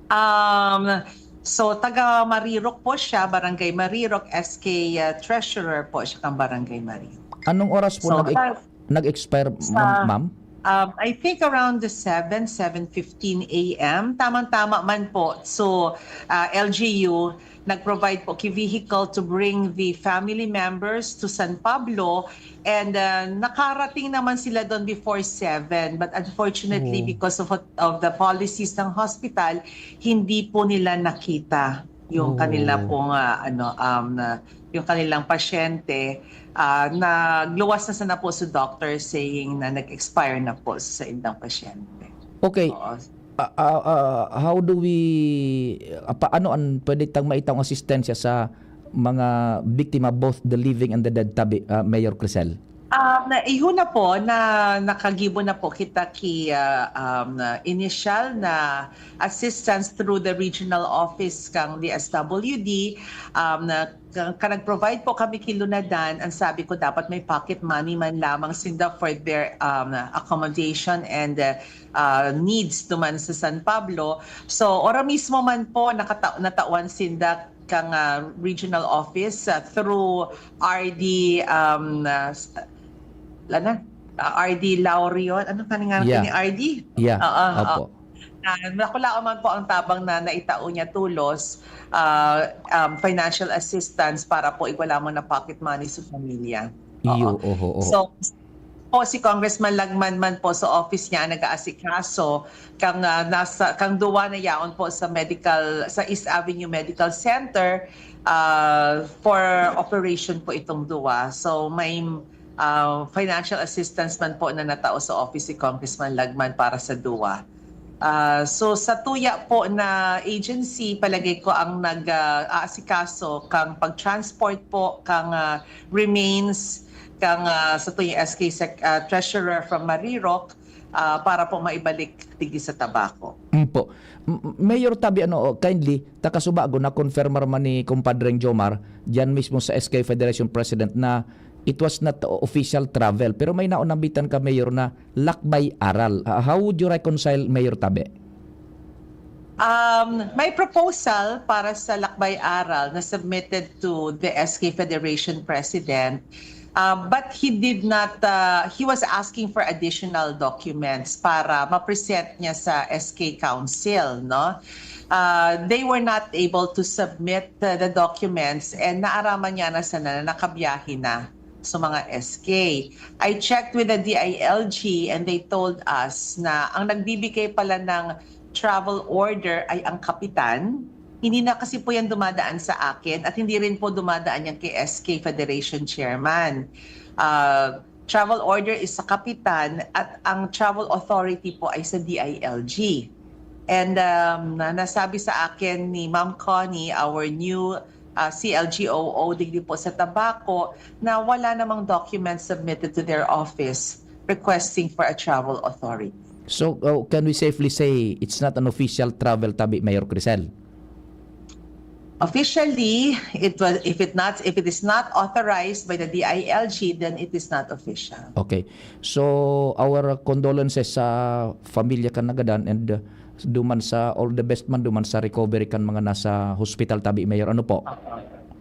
Um, so, taga Marirok po siya, Barangay Marirok, S K, uh, treasurer po siya kang Barangay Marirok. Anong oras po So, nag-, ta-, nag-expire, sa, ma'am, ma'am? Um, I think around the seven, seven fifteen A M. Tamang-tama man po. So, uh, L G U, nag-provide po ki vehicle to bring the family members to San Pablo. And, uh, nakarating naman sila doon before seven. But unfortunately, Oh. because of, of the policies ng hospital, hindi po nila nakita yung Oh. kanila pong, ah, ano, um, na, yung kanilang pasyente. Ah, nagluwas na sana po sa doctor saying na nag-expire na po sa indang pasyente. Okay. Oo. Ah, ah, ah, how do we, ah, paano ang pwede tang maitawong asistensya sa mga biktima, both the living and the dead, tabi, ah, Mayor Crisel? Um, na, ihuna po na nakagibo na po kita ki, ah, um, na initial na assistance through the regional office kang D S W D. Um, na, ka, ka nag-provide po kami ki Lunadan, ang sabi ko dapat may pocket money man lamang sinda for their, um, accommodation and, uh, uh, needs duman sa San Pablo. So, ora mismo man po nakata-, natawan sinda kang, ah, regional office, ah, through R D, um, ah, s-, wala na, ah, R D Laurion. Ano ka nga Yeah. ni R D? Yeah. Oo, oo. Opo. Ah, nakulaon man po ang tabang na naitao niya tulos, ah, um, financial assistance para po igwa lamang na pocket money sa pamilya. Oo. Iyo, oho, oho. So, po si Congressman Lagman man po sa office niya nag-aasikaso kang, ah, nasa, kang duwa na yaon po sa medical, sa East Avenue Medical Center, ah, for operation po itong duwa. So, may, ah, financial assistance man po na natao sa office si Congressman Lagman para sa duwa. Ah, so, sa tuya po na agency, palagay ko ang nag, ah, aasikaso kang pag-transport po, kang, ah, remains, kang, ah, sa tuya S K sec-, ah, treasurer from Marirok, ah, para po maibalik digdi sa Tabaco. Mm po. M-, Mayor Tabi, ano, oh, kindly, takasubago, na-confirm man ni Kumpadreng Jomar, diyan mismo sa S K Federation President, na it was not official travel. Pero may naunambitan ka, Mayor, na lakbay aral. Ah, how would you reconcile, Mayor Tabi? Um, may proposal para sa lakbay aral na submitted to the S K Federation President. Um, but he did not, uh, he was asking for additional documents para ma-present niya sa S K Council, no? Uh, they were not able to submit, uh, the documents, and naaraman niya na sana na nakabiyahe na sa mga S K. I checked with the D I L G and they told us na ang nagbibigay pala ng travel order ay ang kapitan. Hindi na kasi po yan dumadaan sa akin at hindi rin po dumadaan yan kay S K Federation Chairman. Ah, travel order is sa kapitan at ang travel authority po ay sa D I L G. And, um, na, nasabi sa akin ni Ma'am Connie, our new, ah, C L G O O digdi po sa Tabaco, na wala namang documents submitted to their office requesting for a travel authority. So, uh, can we safely say it's not an official travel, Tabi, Mayor Crisel? Officially, it was, if it not, if it is not authorized by the D I L G, then it is not official. Okay. So, our condolences sa pamilya kan nagadan and, uh, duman sa all the best man duman sa recovery kan mga nasa hospital, Tabi, Mayor. Ano po? Oo.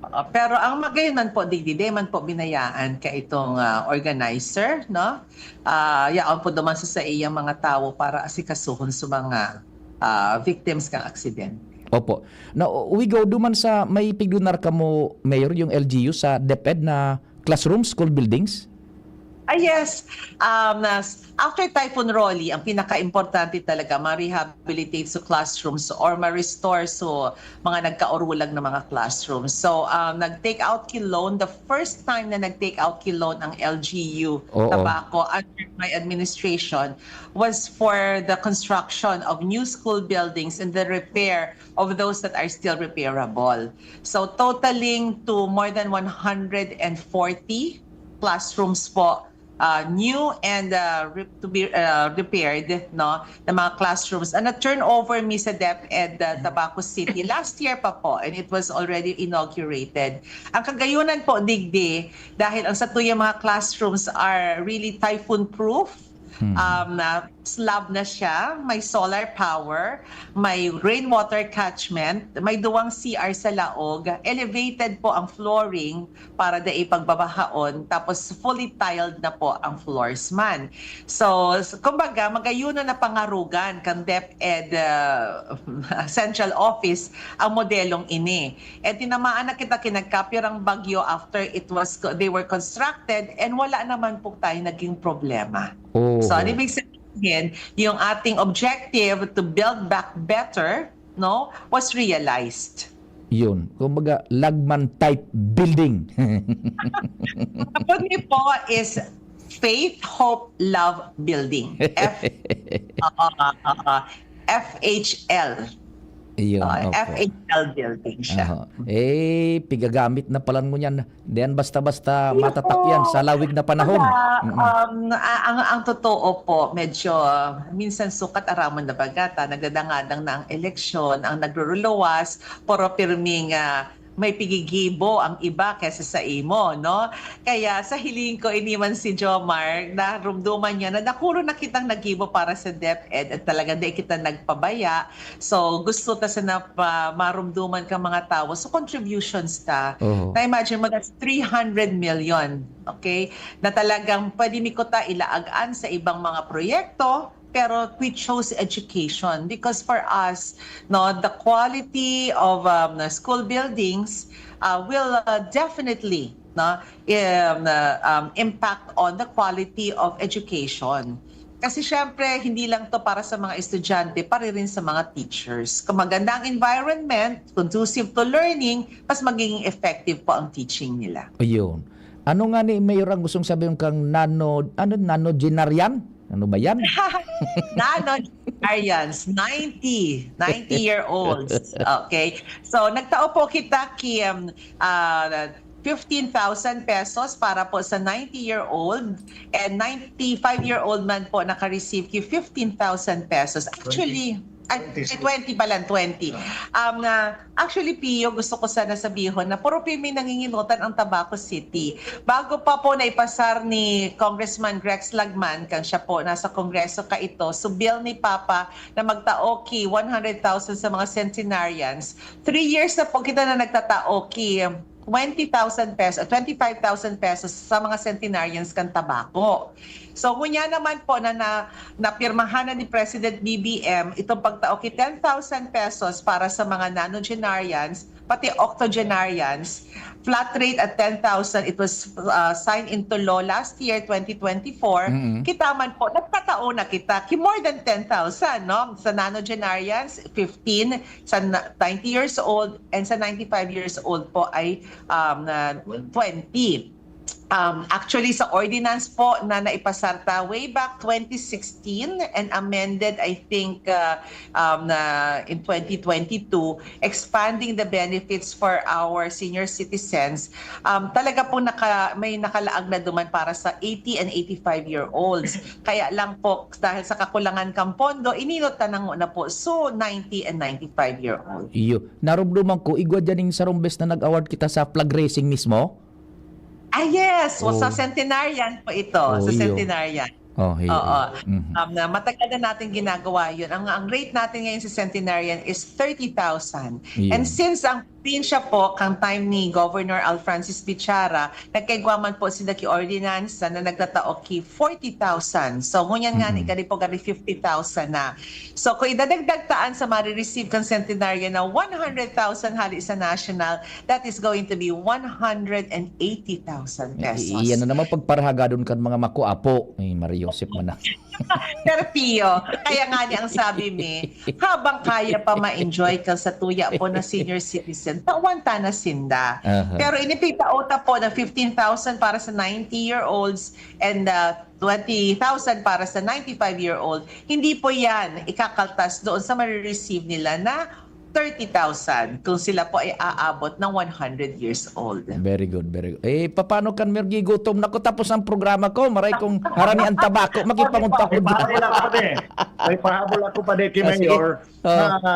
Oo. Pero ang magayon man po, digdi, di man po binayaan ka itong, ah, organizer, no? Ah, yaon po duman sa saiyang mga tawo para asikasuhon sa mga, ah, victims kan aksidente. Opo. Now, we go duman sa may piglunar kamo, Mayor, yung L G U sa DepEd na classroom, school buildings? Ah, yes. Um, nas-, after Typhoon Rolly, ang pinaka-importante talaga, ma-rehabilitate sa classrooms or ma-restore sa mga nagkaurulag na mga classrooms. So, um, nag-take out ki loan. The first time na nag-take out ki loan ang L G U Oo. Tabaco under my administration was for the construction of new school buildings and the repair of those that are still repairable. So, totaling to more than one hundred and forty classrooms po, uh, new and, uh, re-, to be, uh, repaired, no, na mga classrooms. Ang na-turnover mi sa DepEd, uh, Tabaco City last year pa po, and it was already inaugurated. Ang kagayunan po, digdi, dahil ang satuyang mga classrooms are really typhoon-proof, Hmm. um, na slab na siya, may solar power, may rainwater catchment, may duwang C R sa laog, elevated po ang flooring para dai pagbabahaon, tapos fully tiled na po ang floors man. So, s-, kumbaga, magayuno na pangarugan kan DepEd, uh, Central Office ang modelong ini. Eh, tinamaan na kita kinagkapirang bagyo after it was co-, they were constructed and wala naman po tayo naging problema. Oo. So, ano ibig sabihin? Yung ating objective to build back better, no, was realized. Yun. Kumbaga, Lagman type building. Ang po is Faith, Hope, Love Building. F-, oo, oo. F H L. Iyon, Ah, opo. F H L building siya. Aha. Eh, pigagamit na pala ngunyan. Diyan basta-basta matatak yan sa lawig na panahon. Kaya, Mm-mm. um, a- ang, ang totoo po, medyo, ah, minsan sukat aramon na bagata, nagdadangadang na ang eleksyon, ang nagruruluwas, pero pirming, ah, may pigigibo ang iba kaysa sa imo, no? Kaya sa hiling ko, ini man si Jomar, narumduman niya na dakuro na kitang nagibo para sa DepEd at talagang di kita nagpabaya. So, gusto ta sana pa marumduman ka mga tawo. So, contributions ta. Oho. Na-imagine mo, that's three hundred million, okay? Na talagang pwede mi kuta ilaagan sa ibang mga proyekto, pero we chose education because for us, no, the quality of um, school buildings uh, will uh, definitely, no, um, uh, um, impact on the quality of education. Kasi syempre, hindi lang to para sa mga estudyante, pati rin sa mga teachers. Kung maganda ang environment, conducive to learning, mas magiging effective po ang teaching nila. Ayun. Ano nga ni Mayor ang gustong sabihin kang nano, ano, nanogenarian? Ano ba yan? Nanogenarians, ninety, ninety year olds. Okay. So, nagtao po kita ki um, uh, fifteen thousand pesos para po sa ninety year old and ninety-five year old man po naka-receive ki fifteen thousand pesos. Actually, ay, ay, twenty pala, twenty. Um, na, actually, Pio, gusto ko sana sabihon na puro pirmi nanginginutan ang Tabaco City. Bago pa po naipasar ni Congressman Rex Lagman, kan siya po nasa Kongreso ka ito, so bill ni Papa na magtao ki one hundred thousand sa mga centenarians. Three years na po kita na nagtatao ki twenty thousand pesos, twenty-five thousand pesos sa mga centenarians kan Tabaco. So, ngunyan naman po na, na napirmahan na ni President B B M itong pagtao ki ten thousand pesos para sa mga nanogenarians, pati octogenarians, flat rate at ten thousand. It was uh, signed into law last year, twenty twenty-four. Mm. Kita man po, nagtatao na kita ki more than ten thousand, no? Sa nanogenarians, fifteen, sa na- ninety years old, and sa ninety-five years old po ay um, na twenty. Um, actually, sa ordinance po na naipasar ta way back twenty sixteen and amended, I think, uh, um, na in twenty twenty-two, expanding the benefits for our senior citizens, um, talaga po naka, may nakalaag na duman para sa eighty and eighty-five year olds. Kaya lang po, dahil sa kakulangan kang pondo, ininot ta na po, so ninety and ninety-five year old. Iyo. Narumduman ko, igwa dyan yung sarong bes na nag-award kita sa flag raising mismo. Ah, yes. So, Oh. Sa centenarian po ito. Oh, Sa iyo. Centenarian. Oh, iyo. Oo. Mhm. Um, na matagal na natin ginagawa yun. Ang, ang rate natin ngayon sa centenarian is thirty thousand. Iyo. And since ang pinsya po, kang time ni Governor Alfrancis Bichara, nagkaigwa man po sila ki ordinansa na nagtatao ki forty thousand. So, ngunyan nga, Mhm. ni kani po gani fifty thousand na. So, kung idadagdag taan sa marireceive kang centenarian na one hundred thousand hali sa national, that is going to be one hundred and eighty thousand pesos. Iyan na naman pagparahagadon kan mga makuapo. Ay, Maria Josep man na. Pero Pio, kaya nga niya ang sabi mi, habang kaya pa ma-enjoy ka sa tuya po na senior citizen, tawan ta na sinda. Aha. Pero inipitao ta po na fifteen thousand para sa ninety-year-olds and uh, twenty thousand para sa ninety-five-year-old, hindi po yan ikakaltas doon sa marireceive nila na thirty thousand kung sila po ay aabot ng one hundred years old. Very good, very good. Eh, paano kan Mergi gutom? Naku, tapos ang programa ko. Maray kong harani ang tabako. Makipangunta ko May dyan. pahabol ako, pare. May pahabol ako, pare, kay Ah, sige. Mayor. Ah. Na,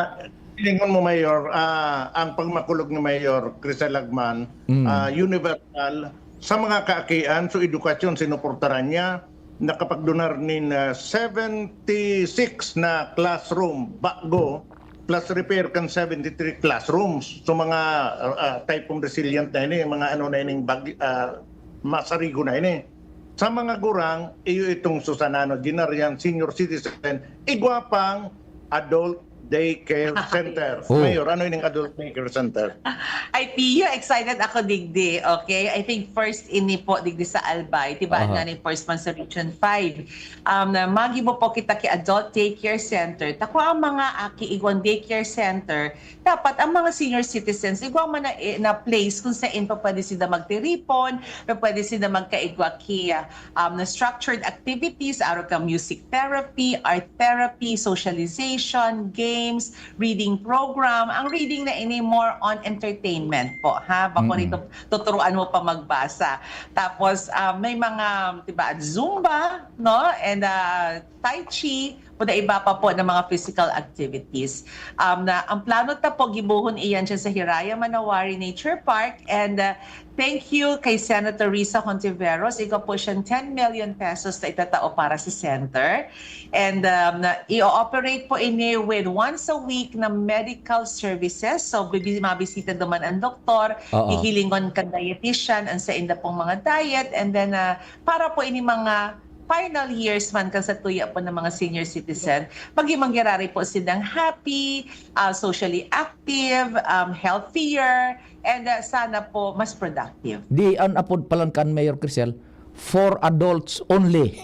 tingin mo, Mayor, ah, ang pagmakulog ni Mayor Crisel Lagman, Mm. ah, universal, sa mga kaakian, so edukasyon, sinuportaran niya, nakapagdunar nin ah, seventy-six na classroom bago, plus repair kan seventy-three classrooms. So mga ah, ah, type kong resilient na ini, mga ano na ining bag, ah, masarigo na ini. Sa mga gurang, iyo itong Susanano Ginarian Senior Citizen, igwa pang adult daycare center. Oh. Mayor, ano ining adult daycare center? Ay, Pio, excited ako digdi, okay? I think first ini po digdi sa Albay, diba? Aha. Nga ni first man sa Region five. Um, na magibo po kita ki adult daycare center. Tako ang mga aki igwang daycare center, dapat ang mga senior citizens, igwa man na, eh, na place kung saan pa pwede sila magtiripon, pa pwede sila magkaigwa ki, um, na structured activities, araw ka music therapy, art therapy, socialization, games, games, reading program. Ang reading na ini more on entertainment po, ha? Bako Mm. nito, tuturuan mo pa magbasa. Tapos, ah, may mga, di ba, Zumba, no? And ah, Tai Chi, pwede iba pa po ng mga physical activities. Um, na, ang plano ta po, gibuhon iyan siya sa Hiraya Manawari Nature Park. And ah, thank you kay Senator Risa Hontiveros. Ikaw po siyang ten million pesos na itatao para sa center. And um, na, i-operate po ini with once a week na medical services. So, bibi- mabisita naman ang doktor, Oo. hihilingon ka dietitian, ang sa inda pong mga diet. And then, ah, para po ini mga final years man kan sa tuya po ng mga senior citizen, pag mangyarari po silang happy, ah, socially active, um, healthier, and ah, sana po mas productive. Di an apod palan kan Mayor Crisel, for adults only.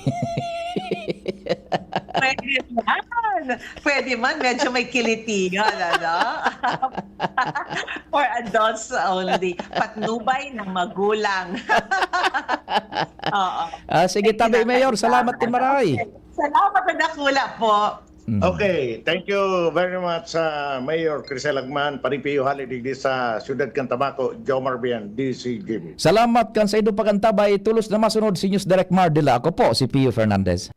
Pwede man. Pwede man. Medyo may kilitigan, ano? For adults only. Patnubay ng magulang. Oo. Ah, sige, tabi, Mayor. Salamat nin maray. Salamat na dakula po. Mm. Okay, thank you very much sa Mayor Crisel Agman, Paripiyo Hali digdi sa Siyudad kan Tabaco, Jomar Bian, D C G B. Salamat kan sa indo pagantabay. Tulos na masunod si News Direct Mar Dela. Ako po si Pio Fernandez.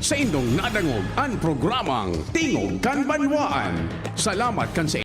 Sa indong nadangog an programang Tingog kan Banwaan. Salamat kan sa